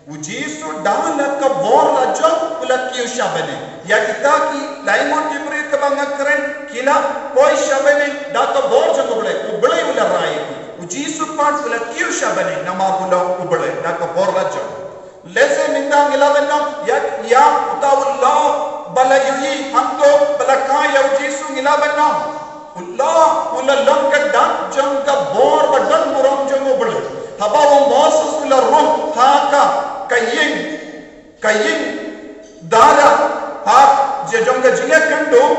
U Jisu da la ka bor la jong u la kiew sha bneng. Ïa kita ki laingut ki briew kiba nga kren ki la poi sha bneng da ka bor jong u Blei, u Blei u la rah ïa ki. U Jisu pat u la kiew sha bneng namar u long u Blei da ka bor la jong. Lehse mynta ngi la ban ong ïa, ïa uta u lok ba la ïohi hangto ba la kai ïa u Jisu, ngi la ban ong u lok u la long ka dak jong ka bor ba don burom jong u Blei. Haba u Moses u la rung ha ka, ka ïing, ka ïing dara ha jong ka jingïakynduh,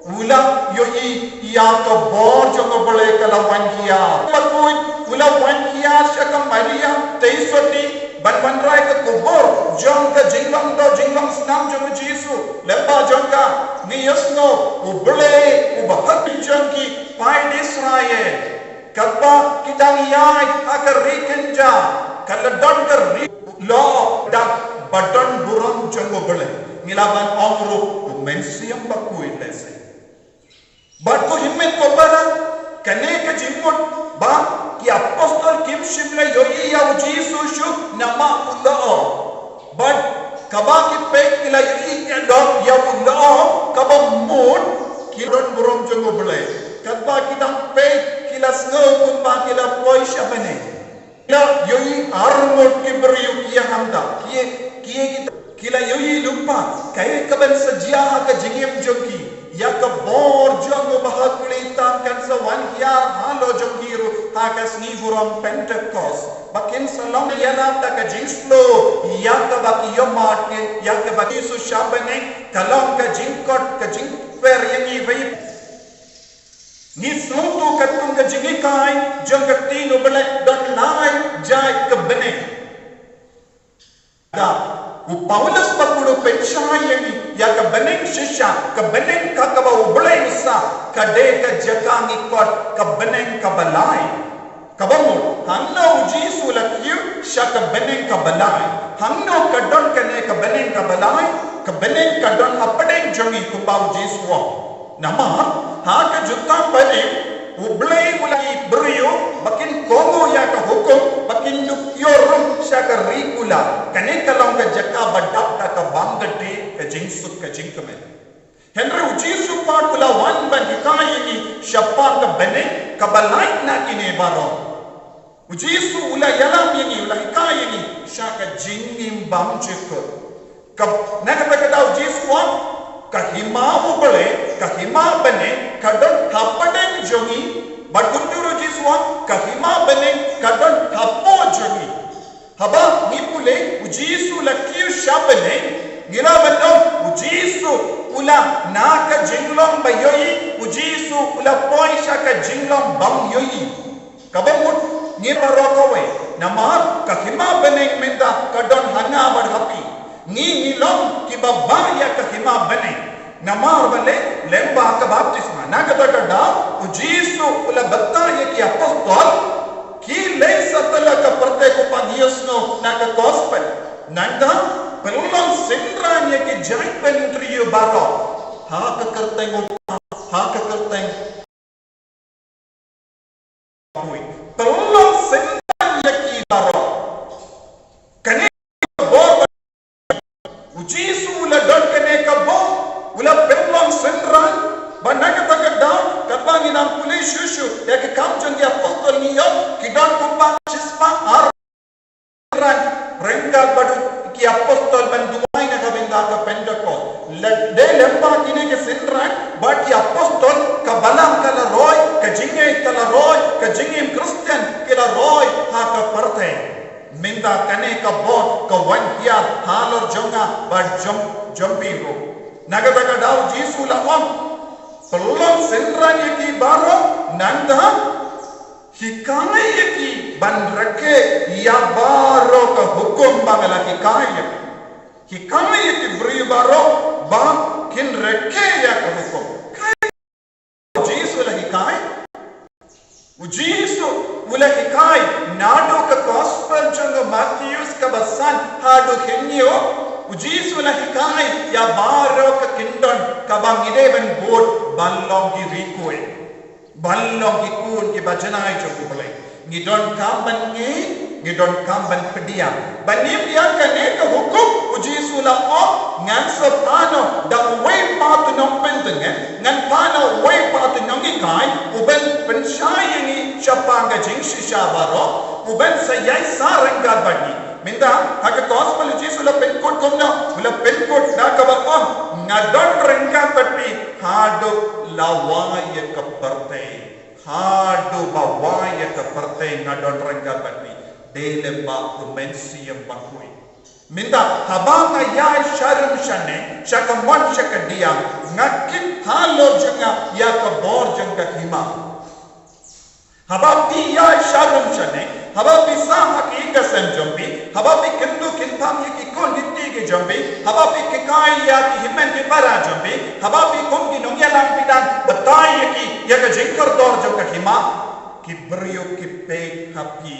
u la ïohi ïa ka bor jong u Blei ka la wan hiar. Bakhuid u la wan hiar sha ka Maria tei sotti ban wanrah ïa ka kubur jong ka jinglong doh jinglong snam jong u Jisu. Lyngba jong ka ngi ïohsngew u Blei uba hapdeng jong ki paid Israel. Katba ki dang ïaid ha ka ri kynja ka la don ka ri lok dak ba don burom jong u Blei. Ngi la ban ong ruh u Mynsiem Bakhuid lehse. Bad ko hynmen ko para, kane ka jingmut ba ki apostol kim shym la ïohi ïa u Jisu shuh namar u lok. Bad kaba ki peit ki la ïohi ïa u lok, ïa u lok kaba mut ki don burom jong u Blei. Katba ki dang peit ki la sngew kumba ki la poi sha bneng. Ki la ïohi arngut ki briew ki ïa hamdap. Ki, ki, ki, ki la ïohi lypa kaei kaban sa jia ha ka jingim jong ki. Ïa ka bor jong u Bahakhlieh tam kan sa wan hiar halor jong ki ruh ha ka sngi burom Pentekost. Ba kin sa long ïa na ta ka jingshlur ïa kaba ki ïohmad ki, ïa kaba ki Jisu sha bneng ka long ka jingkot ka jingper ïa ngi ba ïa Ngi sngewthuh katkum ka jinghikai jong ka ktien u Blei, don lai jait ka bneng. Da u Paulus ba u pynshai ïa ngi ïa ka bneng shisha, ka bneng ka kaba u Blei u sah. ka dei ka jaka ngi khot ka bneng kaba lai. Kaba mut, hangno u Jisu u la kiew sha ka bneng kaba lai? Hangno ka don kane ka bneng kaba lai? Ka bneng ka don hapdeng jong ngi, kumba u Jisu u ong. Namar ha ka jutang barim, U Blei u la ïa ki briew ba kin kohnguh ïa ka hukum, ba kin dup ïoh rum sha ka ri kular. Kane ka long ka jaka ba dap da ka bam ka dih, ka jingsuk, ka jingkmen. Hynrei u Jisu pat u la wan ban hikai ïa ngi shaphang ka bneng kaba lai na kine baroh. U Jisu u la ïalam ïa ngi, u la hikai ïa ngi sha ka jingim bymjukut. Ka, na kata ka daw u Jisu u ong, ka hima U Blei, ka hima bneng ka don hapdeng jong ngi. Bad kumjuh ruh u Jisu u ong, ka hima bneng ka don hapoh jong ngi. Haba ngi pule, u Jisu u la kiew sha bneng, ngi lah ban ong, u Jisu u la na ka jinglong ba ïohi, u Jisu u la poi sha ka jinglong bym ïohi. Kaba mut, ngi baroh kawei, namar ka hima bneng mynta ka don ha nga bad ha phi. Ngi, ngi long kiba bah ïa ka hima bneng. Namar balei? Lyngba ka baptisma. Na kata ka daw u Jisu u la batai ïa ki apostol, ki leit sa tala ka pyrthei, kumba ngi ïohsngew na ka gospel. Nangta, pynlong synran ïa ki jaitbynriew baroh ha ka kyrteng u Kpa, ha ka kyrteng Pynlong synran ïa ki baroh. Kane ka bor ba u Jisu u la don, kane ka bor u la pynlong synran. Ba na kata ka daw, katba ngi nang pule shuh shuh ïa ki Kam jong ki Apostol, ngi ïoh ki don kumba shispah ar synran ryngkat bad ki apostol ban duwai na ka bynta ka Pentekost. Lada dei lyngba kine ki synran bad ki apostol, ka balang ka la roi, ka jingngeit ka la roi, ka jingim Khristan ki la roi ha ka pyrthei. Mynta kane ka bor ka wan hiar halor jong nga bad jong, jong phi ruh. Na kata ka daw u Jisu u la ong, pynlong synran ïa ki baroh, nangta hikai ïa ki ban rakhe ïa baroh ka hukum ba nga la hikai ïa ki. Hikai ïa ki briew baroh ba kin rakhe ïa ka hukum. Kaei ba u Jisu u la hikai? U Jisu u la hikai naduh ka gospel jong u Mathaios kaba san haduh khyndai. U Jisu u la hikai ïa baroh ka kyndon kaba ngi dei ban bud ban long ki riewkhuid, ban long ki khun kiba janai jong U Blei. Ngi donkam ban ngeit, ngi donkam ban pdiang. Ban im ïa kane ka hukum, u Jisu u la ong, ngan sa phah noh da uwei pat u nongpyntngen, ngan phah noh uwei pat u nonghikai, uban pynshai ïa ngi shaphang ka jingshisha baroh, uban sa ïaisah ryngkat bad ngi. Mynta ha ka gospel u Jisu u la pynkut kumno? U la pynkut da kaba ong, nga don ryngkat bad phi haduh la wai ïa ka pyrthei. Haduh ba wai ïa ka pyrthei nga don ryngkat bad phi. Dei lyngba U Mynsiem Bakhuid. Mynta haba nga ïaid sharum shaneng, sha kamon sha kadiang, nga kit halor jong nga ïa ka bor jong ka hima. Haba phi ïaid sharum shaneng, haba phi sah ha ki ïing ki sem jong phi, haba phi kynduh kynpham ïa ki khun ki kti ki jong phi, haba phi hikai ïa ki hynmen ki para jong phi, haba phi kum ki nongïalam phi dang batai ïa ki ïa ka jingkordor jong ka hima, ki briew ki peit ha phi.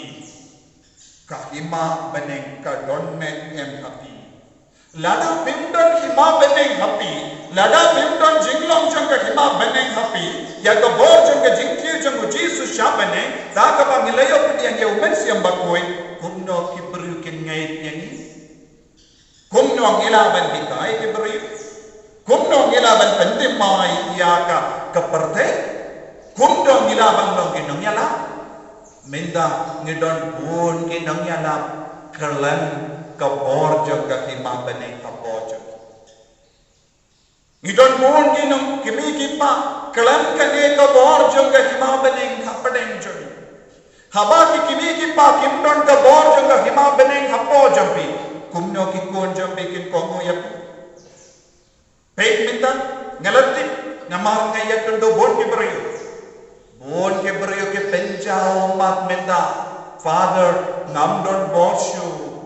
Ka hima bneng ka don ne em ha phi? Lada phim don hima bneng ha phi, lada phim don jinglong jong ka hima bneng ha phi, ïa ka bor jong ka jingkiew jong u Jisu sha bneng, da kaba ngi la ïoh pdiang ïa U Mynsiem Bakhuid, kumno ki briew kin ngeit ïa ngi? Kumno ngi lah ban hikai ki briew? Kumno ngi lah ban pynthymmai ïa ka, ka pyrthei? Kumno ngi lah ban long ki nongïalam? Mynta ngi don bun ki nongïalam khlem ka bor jong ka hima bneng hapoh jong ki. Ngi don bun ki nong, ki kmie ki kpa khlem kane ka bor jong ka hima bneng hapdeng jong ngi. Haba ki kmie ki kpa kim don ka bor jong ka hima bneng hapoh jong phi, kumno ki khun jong phi kin kohnguh ïa phi? Peit mynta, nga la tip, namar nga ïakynduh bun ki briew. Bun ki briew ki pynjaw ummat mynta, Father, ngam don bor shuh.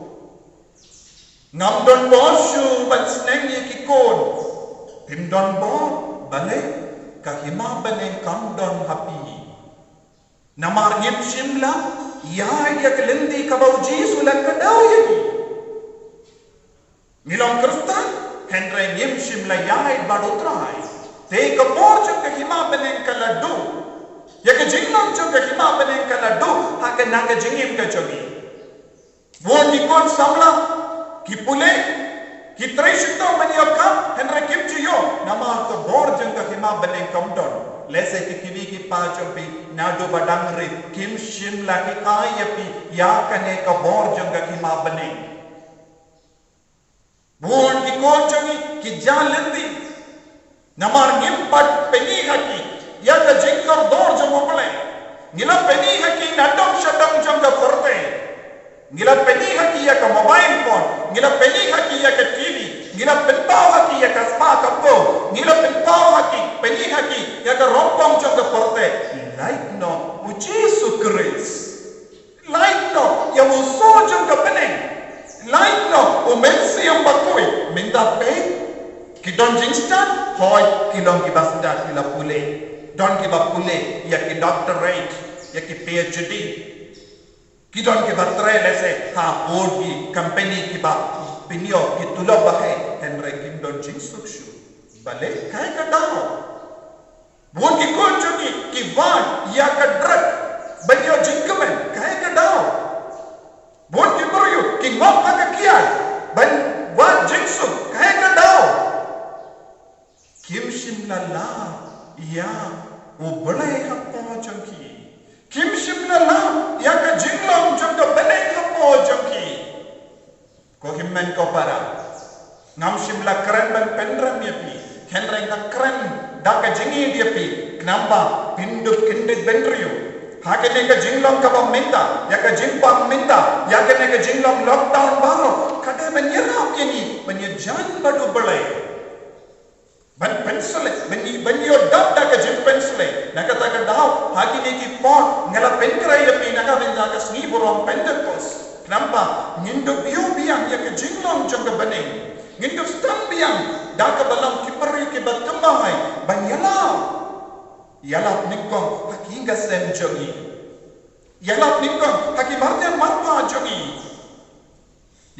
Ngam don bor shuh ban sneng ïa ki khun. Phim don bor, balei? Ka hima bneng kam don ha phi. Namar ngim shym la ïaid ïa ka lynti kaba u Jisu u la kdew ïa ngi. Ngi long Khristan, hynrei ngim shym la ïaid bad u Trai. Te ka bor jong ka hima bneng ka la duh. Ïa ka jinglong jong ka hima bneng ka la duh ha ka, na ka jingim ka jong ngi. Bun ki khun samla ki pule, ki trei shiteng ban ïoh kam, hynrei kim ju ïoh namar ka bor jong ka hima bneng kam don. Lehse ki kmie ki kpa jong phi naduh ba dang rit kim shym la hikai ïa phi ïa kane ka bor jong ka hima bneng. Bun ki khun jong ngi ki jia lynti namar ngim pat pyni ha ki ïa ka jingkordor jong U Blei. Ngi la pyni ha ki na dong sha dong jong ka pyrthei. Ngi la pyni ha ki ïa ka mobile phone, ngi la pyni ha ki ïa ka T V, ngi la pynpaw ha ki ïa ka spa ka po, ngi la pynpaw ha ki, pyni ha ki ïa ka rongpong jong ka pyrthei. Lait noh U Jisu Khrist. Lait noh ïa u sor jong ka bneng. Lait noh U Mynsiem Bakhuid. Mynta phi, ki don jingstad, hooid, ki long kiba stad, ki la pule. Don kiba pule ïa ki doctorate, ïa ki P H D. Ki don kiba trei lehse ha bun ki company kiba pynïoh ki tulop ba heh, hynrei kim don jingsuk shuh. Balei? Kaei ka daw? Bun ki khun jong ngi ki wad ïa ka drug ban ïoh jingkmen. Kaei ka daw? Bun ki briew ki ngop ha ka kiad ban wad jingsuk. Kaei ka daw? Kim shym la lap ïa U Blei hapoh jong ki. Kim shym la lap ïa ka jinglong jong ka bneng hapoh jong ki. Ko hynmen ko para, ngam shym la kren ban pynrem ïa phi, hynrei nga kren da ka jingïeit ïa phi, khnang ba phin dup kyndit bynriew ha kane ka jinglong kaba mynta, ïa ka jingpang mynta, ïa kane ka jinglong lockdown baroh, ka dei ban ïarap ïa ngi ban ïajan bad U Blei. Ban pynsleh, ban ï-, ban ïoh dap da ka jingpynsleh. Na kata ka daw, ha kine ki por, nga la pynkhreh ïa phi na ka bynta ka sngi burom Pentekost. Khnang ba ngin dup ïoh biang ïa ka jinglong jong ka bneng. Ngin dup sdang biang da kaba long ki briew kiba thymmai ban ïalap. Ïalap nyngkong ha ki ïing ki sem jong ngi. Ïalap nyngkong ha ki marjan marpa jong ngi.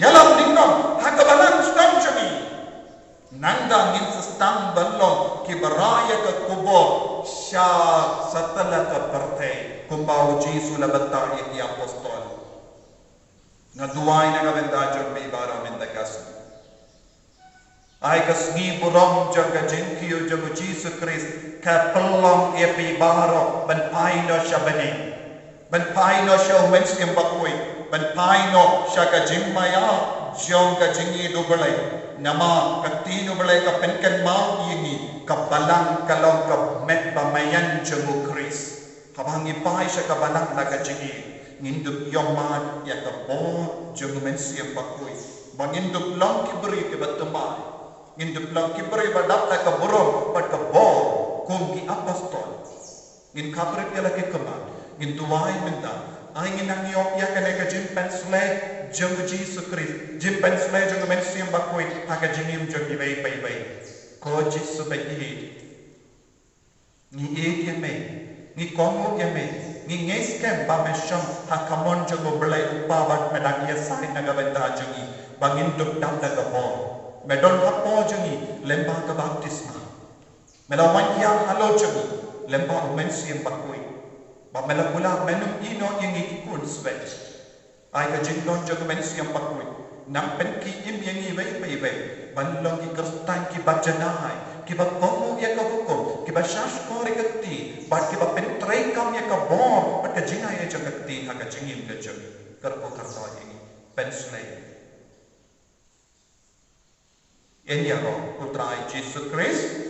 Ïalap nyngkong ha ka balang sdang jong ngi. Nangta ngin sa sdang ban long kiba rah ïa ka khubor sha satlak ka pyrthei, kumba U Jisu u la batai ïa ki apostol. Nga duwai na ka bynta jong phi baroh mynta ka sngi. Ai ka sngi burom jong ka jingkiew jong U Jisu Khrist ka pynlong ïa phi baroh ban phai noh sha bneng, ban phai noh sha U Mynsiem Bakhuid, ban phai noh sha ka jingmaïa jong ka jingïeit U Blei. Namar ka ktien U Blei ka pynkynmaw ïa ngi, ka balang ka long ka met ba maïan jong U Khrist. Haba ngi phai sha ka balang da ka jingïeit, ngin dup ïohmad ïa ka bor jong U Mynsiem Bakhuid, ba ngin dup long ki briew kiba thymmai. Ngin dup long ki briew ba dap da ka burom bad ka bor kum ki apostol. Ngin khapbrip ïa la ki khmat, ngin duwai mynta. Ai ngin nang ïoh ïa kane ka jingpynsleh jong U Jisu Khrist, jingpynsleh jong U Mynsiem Bakhuid ha ka jingim jong kiwei pa kiwei. Ko Jisu ba ïeit, ngi ïeit ïa me, ngi kohnguh ïa me, ngi ngeit skhem ba me shong ha ka mon jong U Blei U Kpa bad me dang ïasaid na ka bynta jong ngi, ba ngin dup dap da ka bor. Me don hapoh jong ngi lyngba ka baptisma. Me la wan ïa halor jong ngi lyngba U Mynsiem Bakhuid. Ba me la kular men ym ïehnoh ïa ngi ki khun swet. Ai ka jingdon jong U Mynsiem Bakhuid nang pynkhie im ïa ngi iwei pa iwei ban long ki Khristan kiba janai, kiba kohnguh ïa ka hukum, kiba shahshkor ïa ka ktien bad kiba pyntreikam ïa ka bor bad ka jingai jong ka ktien ha ka jingim ka jong ngi. Kyrkhu kyrdoh ïa ngi, pynsleh ïa ngi. Ïaroh U Trai Jisu Khrist.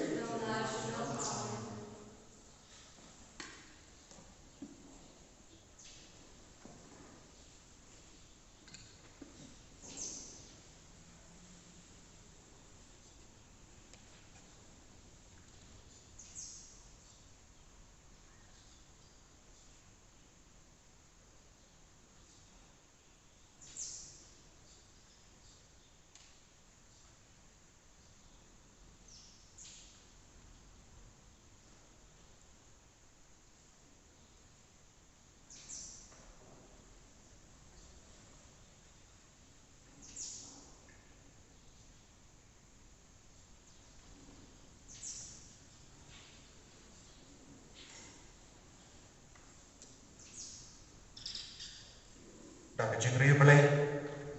Jingriewblei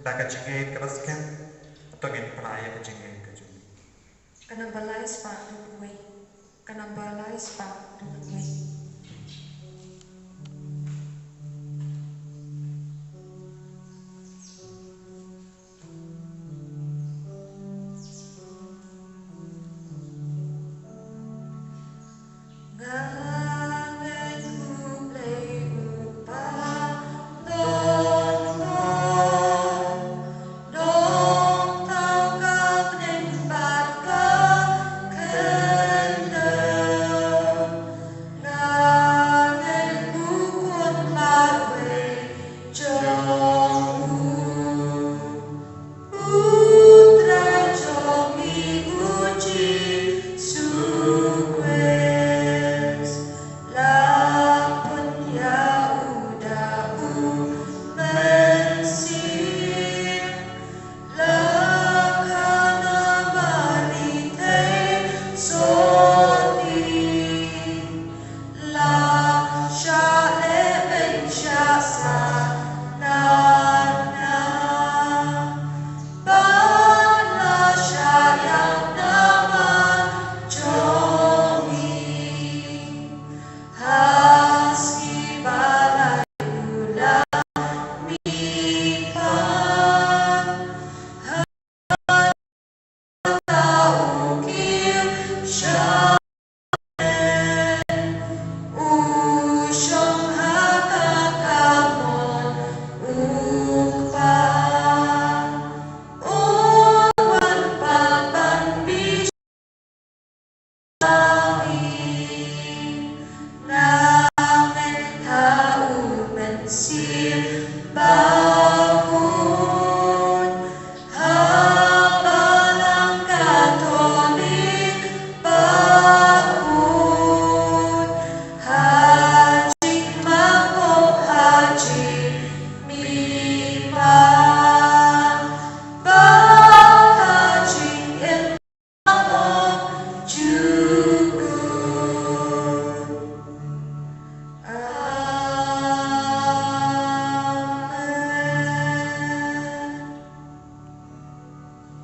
da ka jingngeit kaba skhem, to ngin pynlait ïa ka jingngeit ka jong ngi. Ka namba lai spah dud wei. Ka namba lai spah dud wei.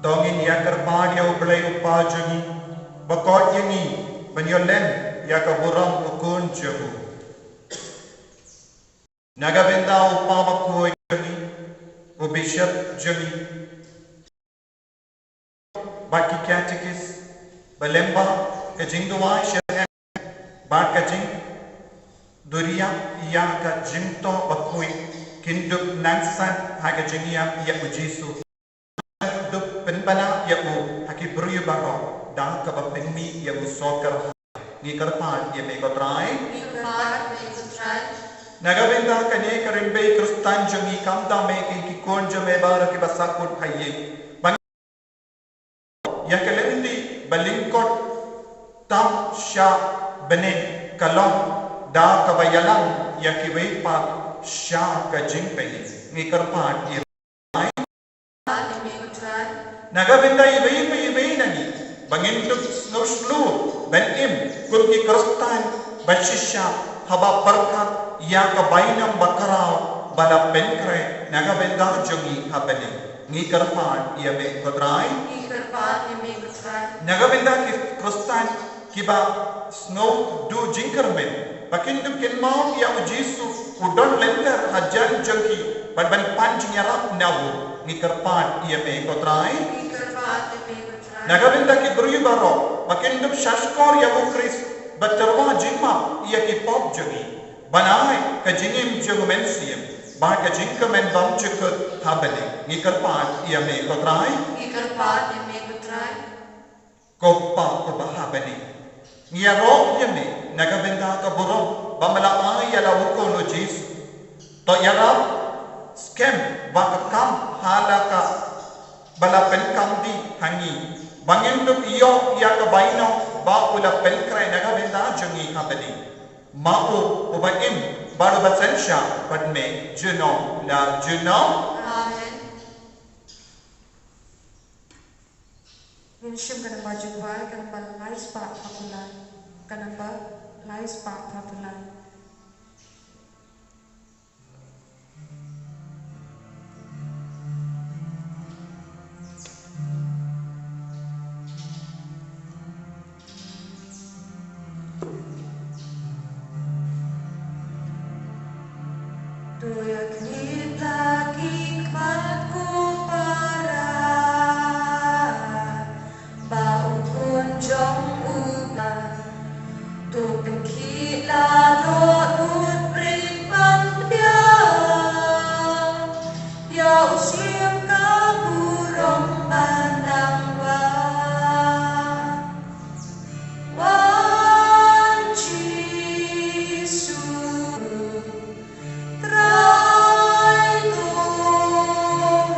To ngin ïa kyrpad ïa U Blei U Kpa jong ngi, ba koit ïa ngi ban ïoh lem ïa ka burom U Khun jong u. Na ka bynta u kpa bakhuid jong ngi, u bishop jong ngi, bad ki katekis, ba lyngba ka jingduwai sha, bad ka jingduriap ïa ka jingtoh bakhuid, kin dup nangsan ha ka jingïap ïa U Jisu. Dup pynbna ïa u ha ki briew baroh da kaba pynmih ïa u sohkyrhai. Ngi kyrpad ïa me ko Trai. Ngi kyrpad ïa me ko Trai. Na ka bynta kane ka rymbei Khristan jong ngi, kam da me kin ki khun jong me baroh kiba sahkut ha ïing. Ba ïa ka lynti ba lyngkot tam sha bneng ka long da kaba ïalam ïa kiwei pat sha ka jingpynim. Ngi kyrpad ïa Na ka bynta iwei pa iwei na ngi, ba ngin dup sngewshlur ban im kum ki Khristan ba shisha, haba pyrkhat ïa ka bainong bakhraw ba la pynkhreh na ka bynta jong ngi ha bneng. Ngi kyrpad ïa me ko Trai. Ngi kyrpad ïa me ko Trai. Na ka bynta ki Khristan kiba sngew duh jingkyrmen, ba kin dup kynmaw ïa U Jisu u don lynter hajan jong ki, bad ban pan jingïarap na u. Ngi kyrpad ïa me ko Trai. Ngi kyrpad ïa me ko Trai. Na ka bynta ki briew baroh ba kin dup shahshkor ïa U Khrist bad tyrwa jingmap ïa ki pop jong ngi, ban ai ka jingim jong U Mynsiem bad ka jingkyrmen bymjukut ha bneng. Ngi kyrpad ïa me ko Trai. Ngi kyrpad ïa me ko Trai. Ko Kpa uba ha bneng, ngi ïaroh ïa me na ka bynta ka burom ba me la ai ïa la U Khun U Jisu. To ïarap skhem ba ka kam ha la ka ba la pynkam dih ha ngi, ba ngin dup ïoh ïa ka bainong ba u la pynkhreh na ka bynta jong ngi ha bneng. Ma u uba im bad uba synshar bad me junom la junom. Amen. Ngin shim ka namba jubab, ka namba lai spah phaw lai. Ka namba lai spah phaw lai. To ïa khmih la ki khmat ko para, ba u khun jong u ba. To pynkhih la dohnud briew ban pdiang ïa u syiem ka burom ban nang wad. Wan Jisu, Trai, to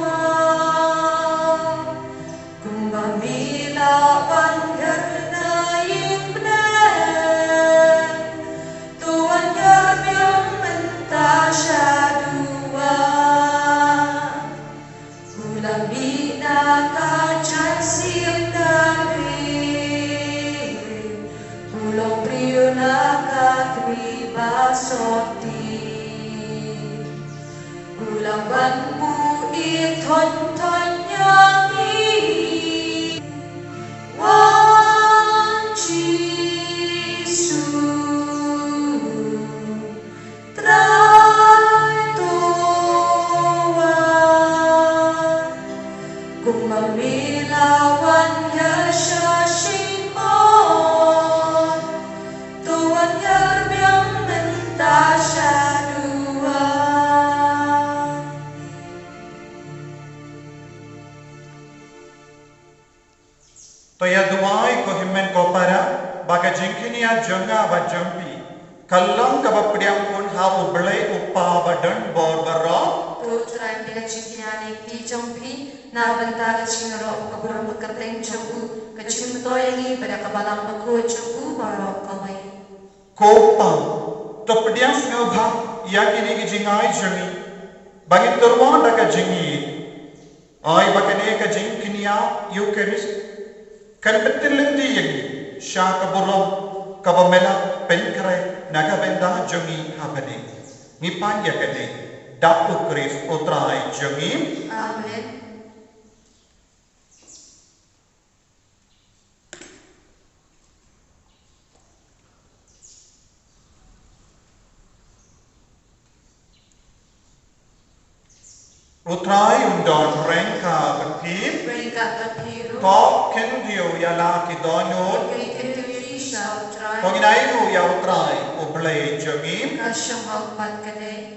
wad. Kumba me la wan hiar na ïing bneng, to wan hiar biang mynta shaduh. U la mih na ka jaiñ siem David, u long briew na ka kmie ba sopti. U la wan buh ïing thon thon ïa ngi. Wan Jisu, Trai, to wan. Kumba me la wan ïa sha Shimon, to wan hiar biang mynta shaduh. To ïa duwai ko hynmen ko para, ba ka jingkñia jong nga bad jong phi ka long kaba pdiang khun ha U Blei U Kpa ba don bor baroh. To Trai, pynlong ka jingkñia na ka kti jong phi na ka bynta ka jingïaroh ka burom ka kyrteng jong u, ka jingmyntoi ïa ngi bad ïa ka balang bakhuid jong u baroh kawei. Ko Kpa, to pdiang sngewbha ïa kine ki jingai jong ngi, ba ngin tyrwa da ka jingïeit. Ai ba kane ka jingkñia Eukharist kan pyntip lynti ïa ngi sha ka burom kaba me la pynkhreh na ka bynta jong ngi ha bneng. Ngi pan ïa kane da U Khrist U Trai jong ngi. Amen. U Trai un don ryngkat bad phi. Ryngkat bad phi ruh. To khyndiat ïa la ki dohnud. Ki khyndiat ïa U Trai. To ngin ai ruh ïa U Trai U Blei jong ngi. Ka shong hok bad ka dei.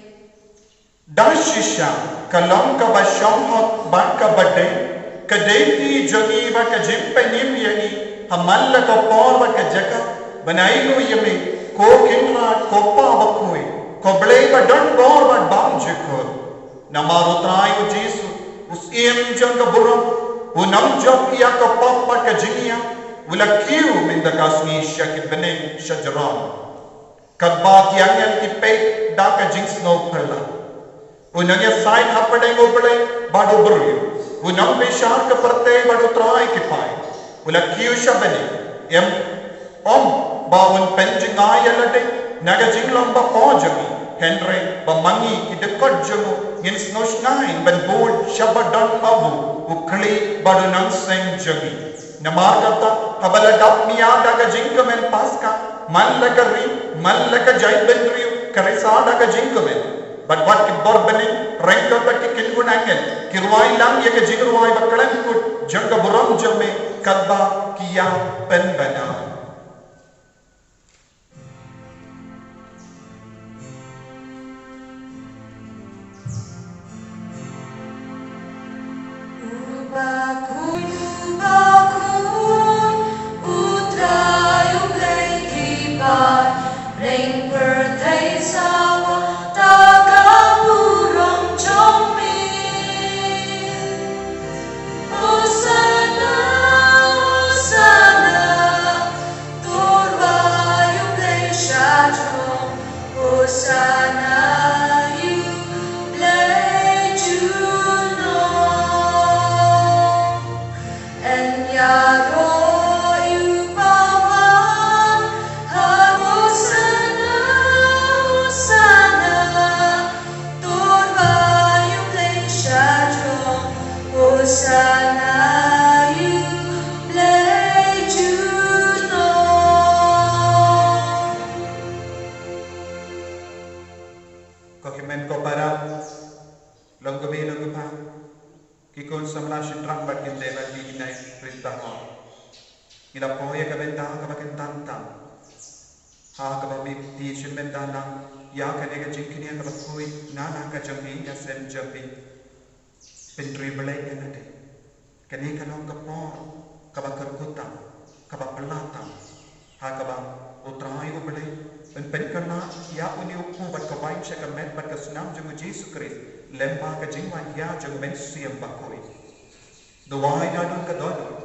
Da shisha ka long kaba shong hok bad kaba dei, ka dei kti jong ngi bad ka jingpynim ïa ngi ha man la ka por bad ka jaka, ban ai ruh ïa me, ko Kynrad, ko Kpa bakhuid, ko Blei ba don bor bad bymjukut. Namar U Trai U Jisu, U Syiem jong ka burom, un ym jop ïa ka pop bad ka jingïap, u la kiew mynta ka sngi sha ki bneng sha jrong. Katba ki angel ki peit da ka jingsngewphylla, un nang ïasaid hapdeng U Blei bad u briew, un nang bishar ka pyrthei bad U Trai ki paid, u la kiew sha bneng, em, ym ba un pynjngai ïa lade na ka jinglong ba poh jong ngi, hynrei ba ma ngi ki dkhot jong u ngin sngewshngaiñ ban bud sha ba don ma u, u khlieh bad u nongseng jong ngi. Namar kata, haba la dap mih da ka jingkmen Paska, man la ka ri, man la ka jaitbynriew, ka risa da ka jingkmen. Bad wat ki bor bneng, ryngkat bad ki kynhun angel, ki rwai lang ïa ka jingrwai ba khlem kut, jong ka burom jong me, katba ki ïa pynbna. U bakhuid, u bakhuid, U Trai U Blei ki paidbah, bneng pyrthei sawa da ka burom jong me. Hosana, Hosana, to rwai ïa U Blei shajrong. Hosana ïa U Blei junom. Yn ïaroh ïa uba wan ha ka Ngi la poi ïa ka bynta kaba kyntan tam, ha kaba phi shim bynta lang ïa kane ka jingkñia kaba khuid na la ka jong i ïasem jong phi. Pyntrei Blei ïa lade. Kane ka long ka por kaba kyrkhu tam, kaba phylla tam, ha kaba U Trai U Blei un pynkylla ïa une u kpu bad ka waiñ sha ka met bad ka snam jong U Jisu Khrist lyngba ka jingwan ïa jong U Mynsiem Bakhuid. Duwai naduh ka dohnud,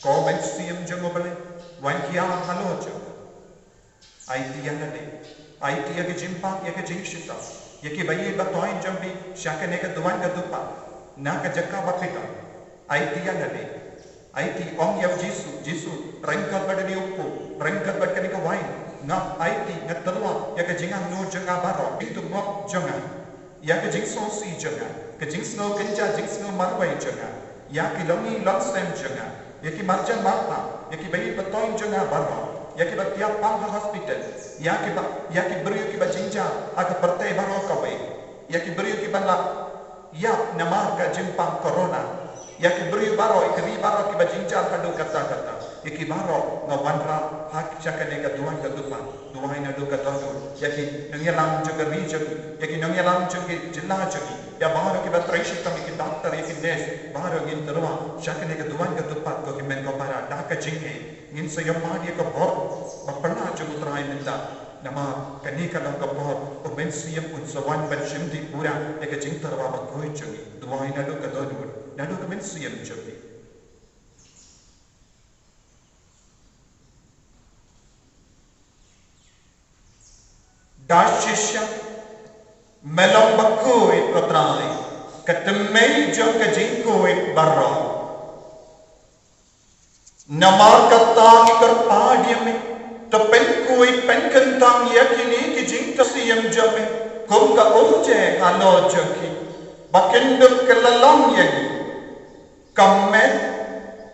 ko Mynsiem jong U Blei, wan ïa halor jong nga. Aiti ïa lade, aiti ïa ka jingpang, ïa ka jingshitom, ïa ki baieit bathoiñ jong phi sha kane ka duwan ka dukha, na ka jaka ba phi don. Aiti ïa lade, aiti, ong ïa U Jisu, Jisu, ryngkat bad une u kpu, ryngkat bad kane ka waiñ, nga aiti, nga tyrwa ïa ka jingangnud jong nga baroh, ïa ka jingtyrwa jong nga, ïa ka jingsngewsih jong nga, ka jingsngew kynja, jingsngew marwei jong nga, ïa ki longïing longsem jong nga, ïa ki marjan marpa, ïa ki baieit bathoiñ jong nga baroh, ïa kiba thiah pang ha hospital, ïa kiba, ïa ki briew kiba jynjar ha ka pyrthei baroh kawei, ïa ki briew kiba la ïap namar ka jingpang corona, ïa ki briew baroh, ïa ki ri baroh kiba jynjar haduh katta katta, ïa ki baroh nga wanrah ha sha kane ka duwan ka dukha. Duwai naduh ka dohnud ïa ki nongïalam jong ka ri jong ngi, ïa ki nongïalam jong ki jylla jong ngi, ïa baroh kiba trei shitom, ïa ki doctor, ïa ki nurse, baroh ngin tyrwa sha kane ka duwan ka dukha, ko hynmen ko para, da ka jingngeit. Ngin sa ïohmad ïa ka bor ba phylla jong U Trai mynta. Namar kane ka long ka por U Mynsiem un sa wan ban shim dih pura ïa ka jingtyrwa bakhuid jong ngi. Duwai naduh ka dohnud, naduh ka mynsiem jong ngi. Da shisha, me long bakhuid, ko Trai, ka tymmen jong ka jingkhuid baroh. Namar kata ngi kyrpad ïa me, to pynkhuid pynkyntang ïa kine ki jingthoh siem jong me, kum ka umje halor jong ki, ba kin dup kylla long ïa ngi ka met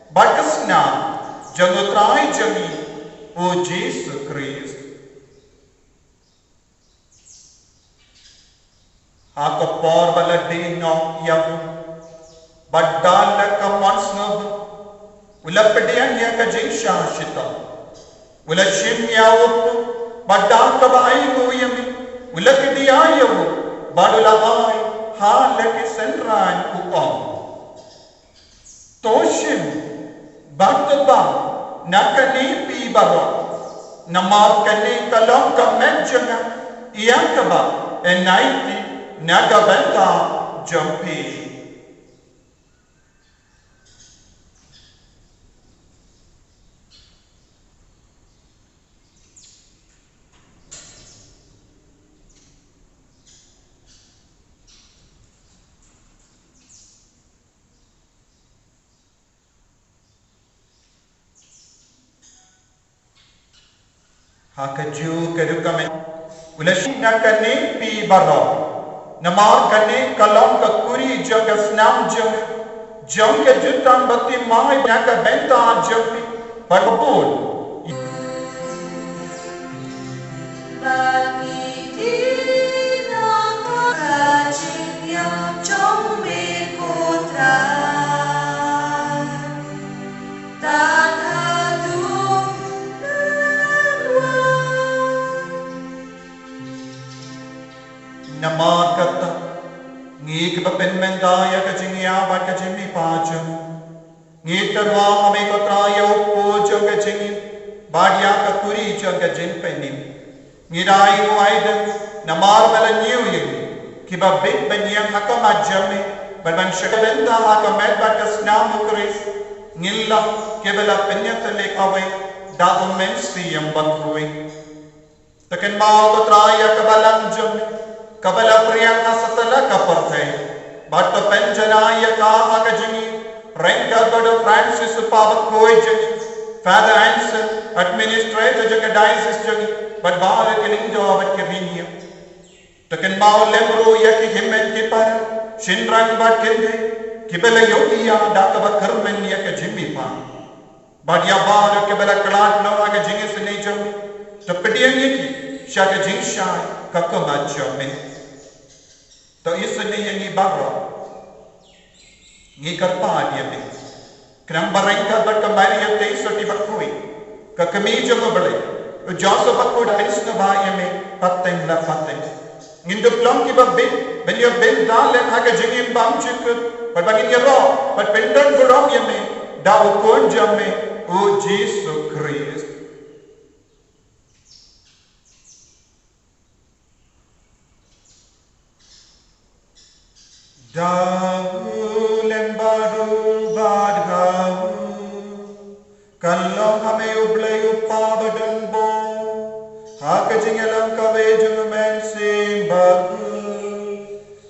bad ka snam jong U Trai jong ngi U Jisu Khrist. Ha ka por ba la die noh ïa u, bad da la ka mon sngewbha, u la pdiang ïa ka jingshah shitom. U la shim ïa u kpu, bad da kaba ainguh ïa me, u la kdiah ïa u, bad u la ai ha la ki synran, u ong: To shim bad to bam na kane phi baroh, namar kane ka long ka met jong nga, ïa kaba yn aiti na ka bynta jong phi. Ha kajuh ka rukom, u la shim na kane phi baroh, namar kane ka long ka kuri jong ka snam jong, jong ka jutang bathymmai na ka bynta jong phi bad bun. Namar kata, ngi kiba pynmynta ïa ka jingïap bad ka jingmihpat jong, ngi tyrwa ha me ko Trai ïa u kpu jong ka jingim, bad ïa ka kuri jong ka jingpynim. Ngi da ainguh aidem namar ba la ñiew ïa ngi, kiba bit ban ïeng ha khmat jong me, bad ban shakri bynta ha ka met bad ka snam u Khrist. Ngin long kiba la pynïatylli kawei da u Mynsiem Bakhuid. To kynmaw ko Trai ïa ka balang jong me, kaba la phriang ha satlak ka pyrthei, bad to pynjanai ïa ka ha ka jingim, ryngkat bad u Francis u kpa bakhuid jong ngi, Father Anselm, administrator jong ka diocese jong ngi, bad baroh ki lyngdoh bad ki riewniam. To kynmaw lem ruh ïa ki hynmen ki para, shynrang bad kynthei, kiba la ïohi ïa da kaba kyrmen ïa ka jingmihpat. Bad ïa baroh kiba la khlad noh ha ka jingisynei jong me, to pdiang ïa ki sha ka jingshai ka khmat jong me. To isynei ïa ngi baroh, ngi kyrpad ïa me. Khnang ba ryngkat bad ka Maria Theisotti Bakhuid, ka Kmie jong U Blei, u Joseph Bakhuid, pynshong bha ïa me pateng la pateng. Ngin dup long kiba bit ban ïa bit da leh ha ka jingim bymjukut, bad ba ngin ïaroh bad pyndon burom ïa me da U Khun jong me, U Jisu Khrist. Da u lem baroh bad ha u, kan long ha me U Blei U Kpa badonbor, ha ka jingïalam kawei jong U Mynsiem Bakhuid,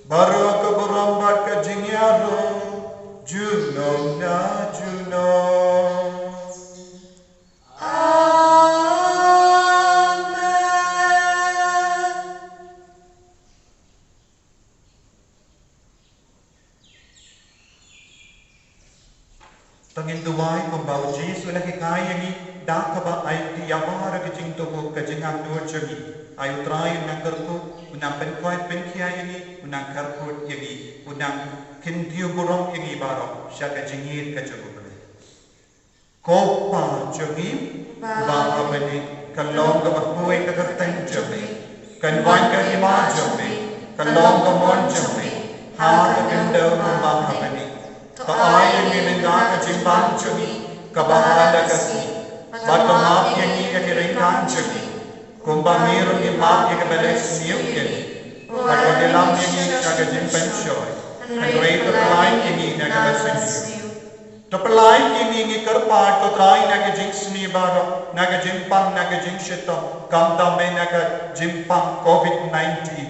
baroh ka burom bad ka jingïaroh junom na junom. Amen. To ngin duwai kumba U Jisu u la hikai ïa ngi, da kaba aiti ïa baroh ki jingtbit ka jingangnud jong ngi. Ai U Trai un nang kyrkhu, un nang pynkhuid pynkhiah ïa ngi, un nang kyrkhu ïa ngi, un nang kyntiew burom ïa ngi baroh sha ka jingïeit ka jong U Blei. Ko Pa jong ngi uba ha bneng, kan long kaba khuid ka kyrteng jong me, kan wan ka hima jong me, kan long ka mon jong me ha ka khyndew kumba ha bneng. To ai ïa ngi mynta ka jingbam jong ngi kaba ha la ka sngi, bad to map ïa ngi ïa ki ryngkat jong ngi, kumba ngi ruh ngi map ïa kiba leh sniew ïa ngi, bad wat ïalam ïa ngi sha ka jingpynshoi, hynrei to pyllait ïa ngi na kaba sniew. To pyllait ïa ngi, ngi kyrpad ko Trai, na ka jingsniew baroh, na ka jingpang, na ka jingshitom, khamtam eh na ka jingpang covid nineteen.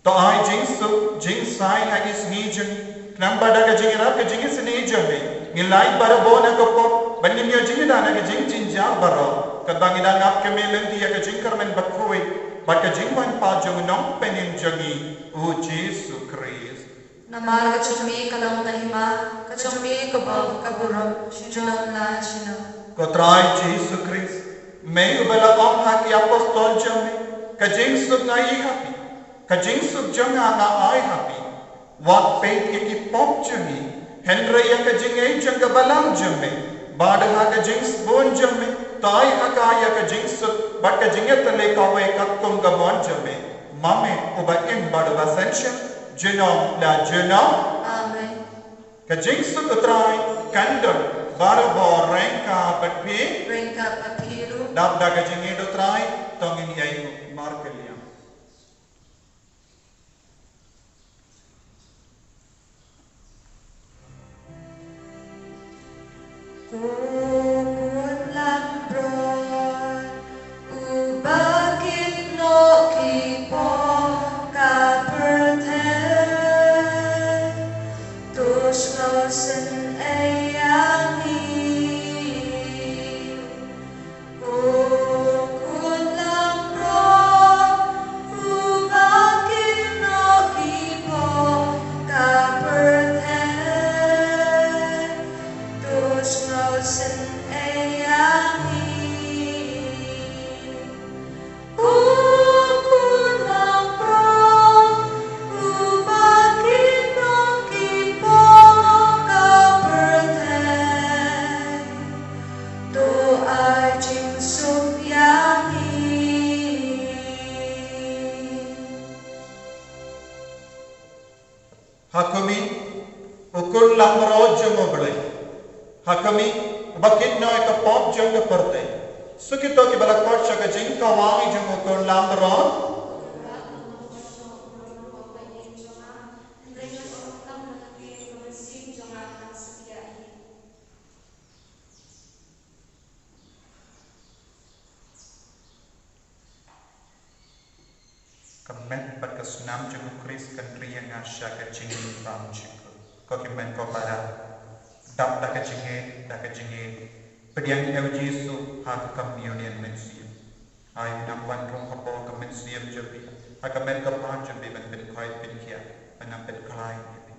To ai jingsuk jingsaiñ ha ki sngi jong ngi, khnang ba da ka jingïarap ka jingisynei jong me, ngin lait barabor na ka pop, bad ngin ïoh jingïada na ka jingjynjar baroh, katba ngi dang ap kyrmen lynti ïa ka jingkyrmen bakhuid bad ka jingwan pat jong U Nongpynim jong ngi, U Jisu Khrist. Namar ka jong me ka long ka hima, ka jong me ka bor, ka burom, junom la junom. Ko Trai Jisu Khrist, me uba la ong ha ki apostol jong me, ka jingsuk nga ai ha phi, ka jingsuk jong nga nga ai ha phi. Wat peit ïa ki pop jong ngi, hynrei ïa ka jingïeit jong ka balang jong me. Bad ha ka jingsbun jong me, to ai ha ka ïa ka jingsuk bad ka jingïatylli kawei katkum ka mon jong me. Ma me uba im bad uba synshar junom la junom. Amen. Ka jingsuk U Trai kan don barabor ryngkat bad phi. Ryngkat bad phi ruh. Dap da ka jingïeit U Trai, to ngin ïai markylliang. Ko Khun langbrot, uba kit noh ki pop ka pyrthei, to sngewsynei ïa ngi. Ko Khun langbrot, uba kit noh ki pop ka pyrthei, to sngewsynei ïa ngi. Ko Khun langbrot, uba kit noh ki pop ka pyrthei, to ai jingsuk ïa ngi. Ha khmih, U Khun langbrot jong U Blei. Ha khmih, uba kit noh ïa ka pop jong ka pyrthei. Suk kito kiba la khot sha ka jingkhawai jong U Khun langbrot. Ka met bad ka snam jong U Khrist kan ri ïa nga sha ka jingim bymjukut. Ko ki mei ko para, dap da ka jingïeit, da ka jingïeit, pdiang ïa U Jisu ha ka communion mynsiem. Ai un nang wan rung hapoh ka mynsiem jong phi, ha ka met ka phad jong phi ban pynkhuid pynkhiah, ban nang pynkhlaiñ ïa phi.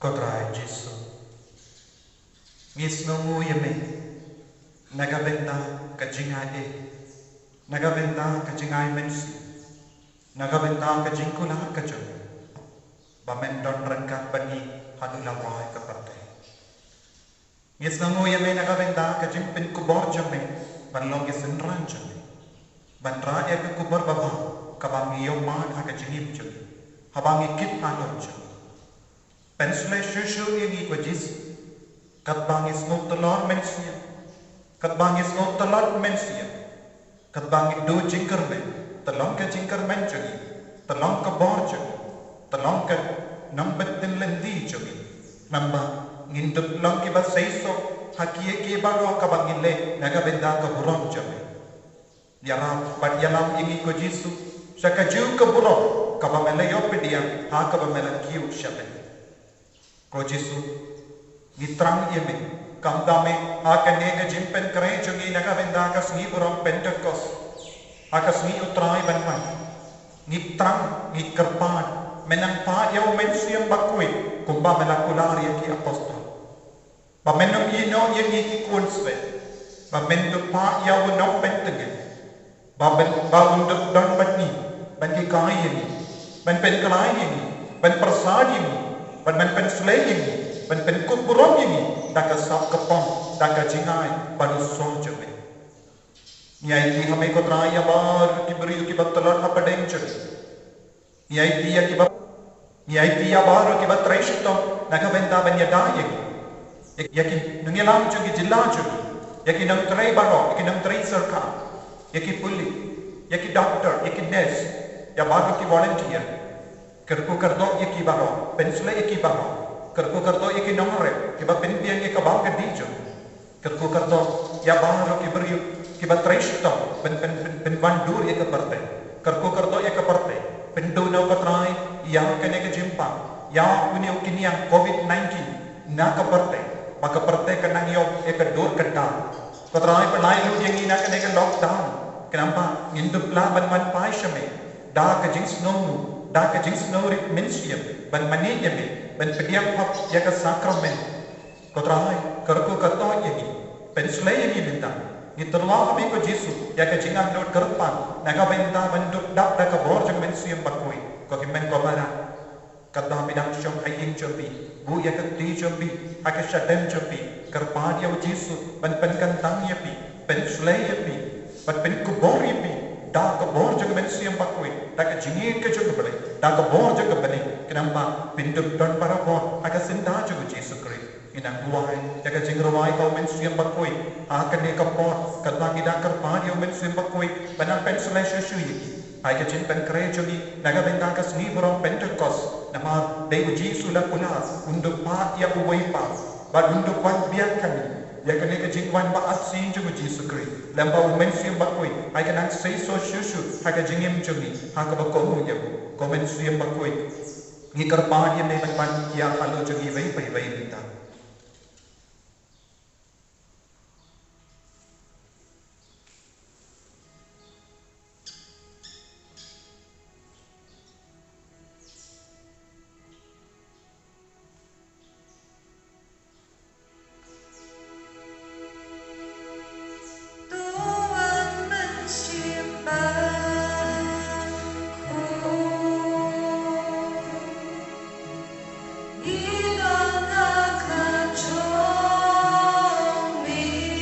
Ko Trai Jisu, ngi sngewnguh ïa me na ka bynta ka jingai eh, na ka bynta ka jingai mynsiem, na ka bynta ka jingkular ka jong me, ba men don ryngkat bad ngi haduh la wai ka pyrthei. Ngi sngewnguh ïa me na ka bynta ka jingpynkupbor jong me ban long ki synran jong me, ban rah ïa ka khubor babha kaba ngi ïoh mad ha ka jingim jong ngi, haba ngi kit halor jong ngi. Pynshlei shuh shuh ïa ngi ko Jisu, katba ngi sngew tlot mynsiem, katba ngi sngew tlot mynsiem, katba ngi duh jingkyrmen, te long ka jingkyrmen jong ngi, te long ka bor jong ngi, te long ka nongbteng lynti jong ngi. Namar ba ngin dup long kiba seisoh ha kiei kiei baroh kaba ngi leh na ka bynta ka burom jong me. Ïarap bad ïalam ïa ngi ko Jisu sha kajuh ka burom kaba me la ïoh pdiang ha kaba me la kiew sha me. Ko Jisu, ngi thrang ïa me, khamtam me ha kane ka jingpynkhreh jong ngi na ka bynta ka sngi burom Pentekost, ha ka sngi U Trai ban wan. Ngi thrang, ngi kyrpad, men nang phah ïa U Mynsiem Bakhuid kumba me la kular ïa ki apostol, ba men nym ïehnoh ïa ngi ki khun swe, ba men dup phah ïa U Nongpyntngen, ba men, ba un dup don bad ngi, ban hikai ïa ngi, ban pynkhlaiñ ïa ngi, ban pyrsad ïa ngi, ban, ban pynshlei ïa ngi, ban pynkupburom ïa ngi da ka sap ka pom, da ka jingai bad u sor jong me. Ngi aiti ha me ko Trai ïa baroh ki briew kiba tlot hapdeng jong ngi. Ngi aiti ïa kiba, ngi aiti ïa baroh kiba trei shitom na ka bynta ban ïada ïa ngi, ïa, ïa ki nongïalam jong ki jylla jong ngi, ïa ki nongtrei baroh, ïa ki nongtrei sorkar, ïa ki pulit, ïa ki doktor, ïa ki nurse, ïa baroh ki volunteer. Kyrkhu kyrdoh ïa ki baroh, pynshlei ïa ki baroh. Kyrkhu kyrdoh ïa ki nongrep kiba pynbiang ïa ka bam ka dih jong ngi. Kyrkhu kyrdoh ïa baroh ki briew kiba trei shitom ban, ban, ban, ban pynwandur ïa ka pyrthei. Kyrkhu kyrdoh ïa ka pyrthei. Pynduh noh ko Trai ïa kane ka jingpang, ïa une u khñiang covid nineteen na ka pyrthei, ba ka pyrthei kan nang ïoh ïa ka dur ka dar. Ko Trai, pynlait lut ïa ngi na kane ka lockdown, khnang ba ngin dup lah ban wan phai sha me da ka jingsngewnguh, da ka jingsngewrit mynsiem, ban mane ïa me, ban pdiang hok ïa ka sakramen. Ko Trai, kyrkhu kyrdoh ïa ngi, pynshlei ïa ngi mynta. Ngi tyrwa ha me ko Jisu ïa ka jingangnud kyrpang na ka bynta ban dup dap da ka bor jong U Mynsiem Bakhuid. Ko Hynmen ko Para, katba phi dang shong ha ïing jong phi, buh ïa ka kti jong phi ha ka shadem jong phi, kyrpad ïa U Jisu ban pynkhamtam ïa phi, pynshlei ïa phi, ban pynkupbor ïa phi da ka bor jong U Mynsiem Bakhuid, da ka jingïeit ka jong U Blei, da ka bor jong U Blei, khnang ba phin dup don barabor ha ka syndah jong U Jisu Khrist. Ngi nang duwai ïa ka jingrwai ka U Mynsiem Bakhuid ha kane ka por, katba ngi dang kyrpad ïa U Mynsiem Bakhuid ban nang pynshlei shuh shuh ïa ngi. Ai ka jingpynkhreh jong ngi na ka bynta ka sngi burom Pentekost, namar dei U Jisu la kular un dup phah ïa uwei pat, bad un dup wan biang kane, ïa kane ka jingwan ba arsien jong U Jisu Khrist. Lem bad U Mynsiem Bakhuid, ai ka nang seisoh shuh shuh ha ka jingim jong ngi, ha kaba kohnguh ïa u. Ko Mynsiem Bakhuid, ngi kyrpad ïa me ban wan ïa halor jong ngi iwei pa iwei mynta.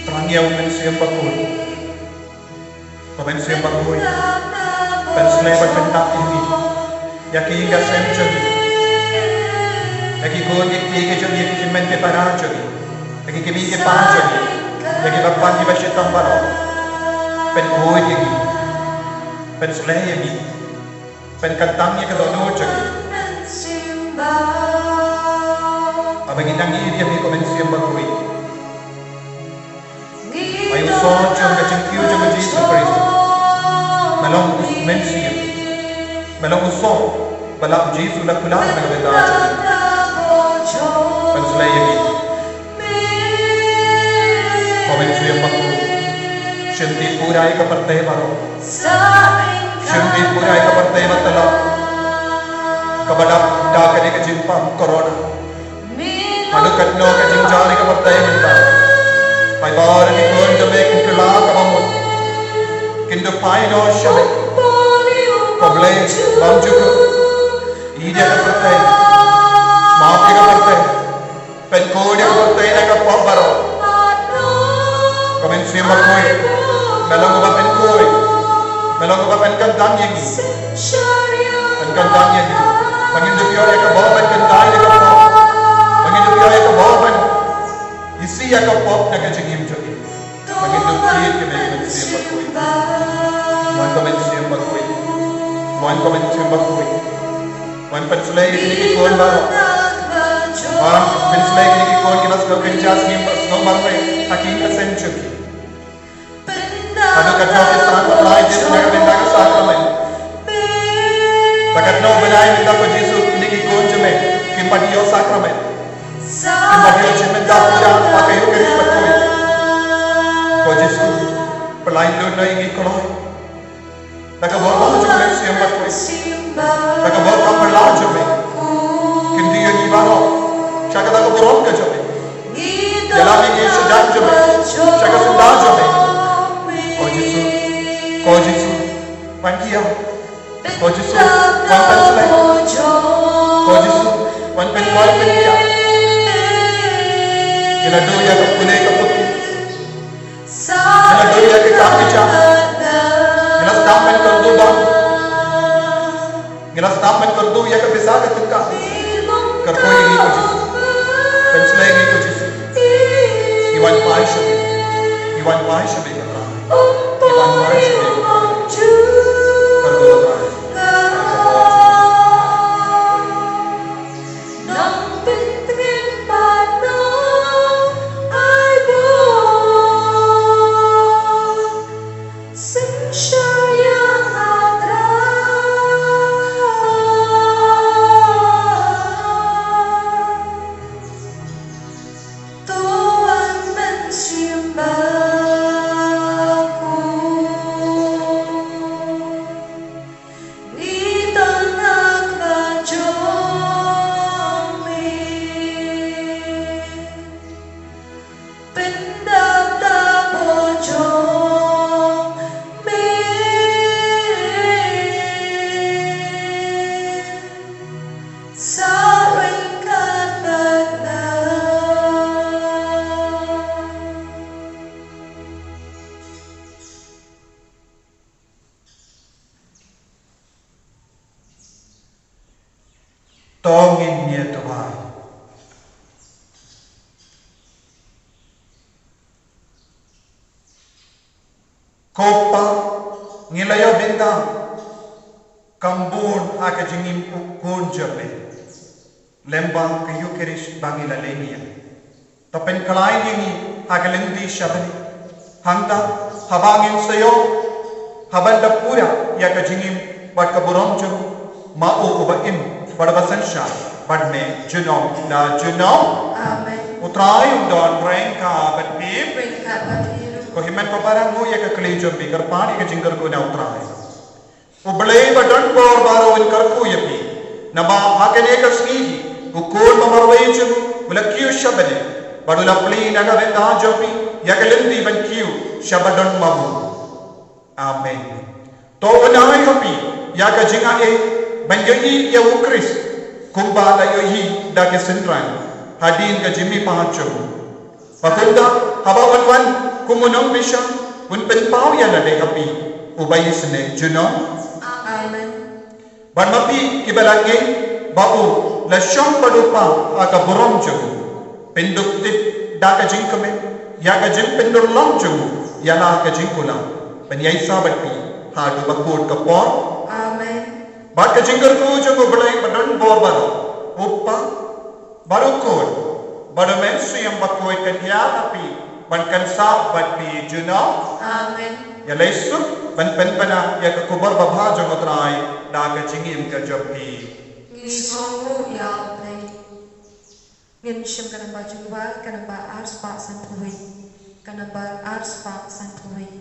Thrang ïa U Mynsiem Bakhuid. Ko Mynsiem Bakhuid, pynshlei bad pyntap ïa ngi, ïa ki ïing ki sem jong ngi, ïa ki khun ki kti ki jong ngi, ïa ki hynmen ki para jong ngi, ïa ki kmie ki kpa jong ngi, ïa ki bapang ki bashitom baroh. Pynkhuid ïa ngi, pynshlei ïa ngi, pynkhamtam ïa ka dohnud jong ngi. Haba ngi nang ïeit ïa me ko Mynsiem Bakhuid, ai u sor jong ka jingkiew jong U Jisu Khrist, me long u mynsiem, me long u sor ba la U Jisu la kular na ka bynta jong ngi. Pynshlei ïa ngi. Ko Mynsiem Bakhuid, shim tih pura ïa ka pyrthei baroh. Shim tih pura ïa ka pyrthei ba tlot, kaba dap da kane ka jingpang corona. Haduh katno ka jingjia ïa ka pyrthei mynta. Haba ki khun jong me kin kylla kaba mut, kin da phai noh sha me. Ko Blei bym ju kut ïa ka pyrthei, map ïa ka pyrthei. Pynkhuid ïa ka pyrthei na ka pop baroh. Ko Mynsiem Bakhuid, me long uba pynkhuid, me long uba pynkyndang ïa ngi. Pynkyndang ïa ngi. Ba ngin da pynïoh ïa ka bor ban kyndai da ka pop. Ba ngin da pynïoh ïa ka bor ban isih ïa ka pop na ka jingim jong ngi. Ba ngin da pynïoh ïa ka Mynsiem Bakhuid. Wan ko Mynsiem Bakhuid. Wan ko Mynsiem Bakhuid. Wan pynslei ïa kine ki khun baroh. Wan pynslei ïa kine ki khun kiba sngewkynjah, kiba sngewmarwei ha ki ïing ki sem jong ki. Haduh katno ki sah ka bnai jong ka bynta ka sakramen. Ba katno bnai mynta ko Jisu kine ki khun jong me kin pat ïoh sakramen. Kin pat ïoh jingmyntoi pura ha ka Eucharist bakhuid. Ko Jisu, pynlait lut noh ïa ngi ko Blei. Da ka bor ba jong ka Mynsiem Bakhuid. Da ka bor ba phylla jong me. Kyntiew ïa ngi baroh sha kata ka burom ka jong me. Ïalam ïa ngi sha ka jingim jong me, sha ka sumar jong me. Ko Jisu, ko Jisu, wan kiar. Ko Jisu, wan pynslei. Ko Jisu, wan pynkoit pynkiar. Ngi la duh ïa ka pule ka puthi. Ngi la duh ïa ka kam ka jam. Ngi la sdang ban kyrduh bam. Ngi la sdang ban kyrduh ïa ka pisa ka tyngka. Kyrkhu ïa ngi ko Jisu. Pynslei ïa ngi ko Jisu. Ngi wan phai sha me. Ngi wan phai sha me ko Trai. Ngi wan phai sha me ko Trai. Kyrduh ko Trai. To ngin ïa duwai. Ko Pa, ngi la ïa bynta kham bun ha ka jingim u khun jong me. Lyngba ka Eucharist ba ngi la leh ïa. To pynkhlaiñ ïa ngi ha ka lynti sha bneng. Hangta haba ngin sa ïoh, haba la pura ïa ka jingim bad ka burom jong u, ma u uba im bad uba synshar bad me junom la junom. Amen. U Trai un don ryngkat bad phi. Ryngkat bad phi ruh. Ko hynmen ko para, nguh ïa ka kli jong phi, kyrpad ïa ka jingkyrkhu na u Trai. U Blei ba don bor baroh un kyrkhu ïa phi. Naba ha kane ka sngi hi u khun ba marwei jong u la kiew sha bneng bad u la plie na ka bynta jong phi ïa ka lynti ban kiew sha ba don ma bun. Amen. To un ai ha phi ïa ka jingaiei ban ïohi ïa u Khrist kumba la ïohi da ki synran hadien ka jingmihpat jong u. Ba kumta haba un wan kum u nongbishar un pynpaw ïa lade ha phi, uba isynei junom. Amen. Bad ma phi kiba la ngeit ba u la shong bad u Pa ha ka burom jong u, pyndup tip da ka jingkmen ïa ka jingpynurlong jong u ïa la ka jingkular, pynïaid sa bad phi haduh ba kut ka por. Amen. Bad ka jingkyrkhu jong u Blei ba don bor baroh, u Pa, bad u Khun bad u Mynsiem Bakhuid kan ïa ha phi bad kan sah bad phi junom. Amen. Ïa leit suk ban pynbna ïa ka khubor babha jong u Trai da ka jingim ka jong phi. Ngi sngewnguh ïa u Blei. Ngin shim ka namba jingduwai, ka namba ar spah sanphew wei. Ka namba ar spah sanphew wei.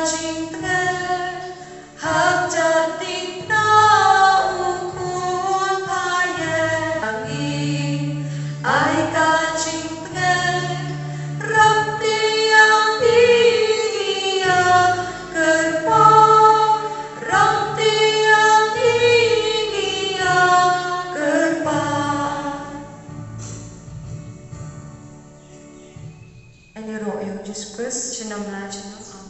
Jingtngen, hap jat ding na u khun pha ïa ngi. Ai ka jingtngen, ram tiang i ngi ïa kyrpad, ram tiang i ngi ïa kyrpad. Ani ro ïa u Jisu Khrist, sha namar jong u.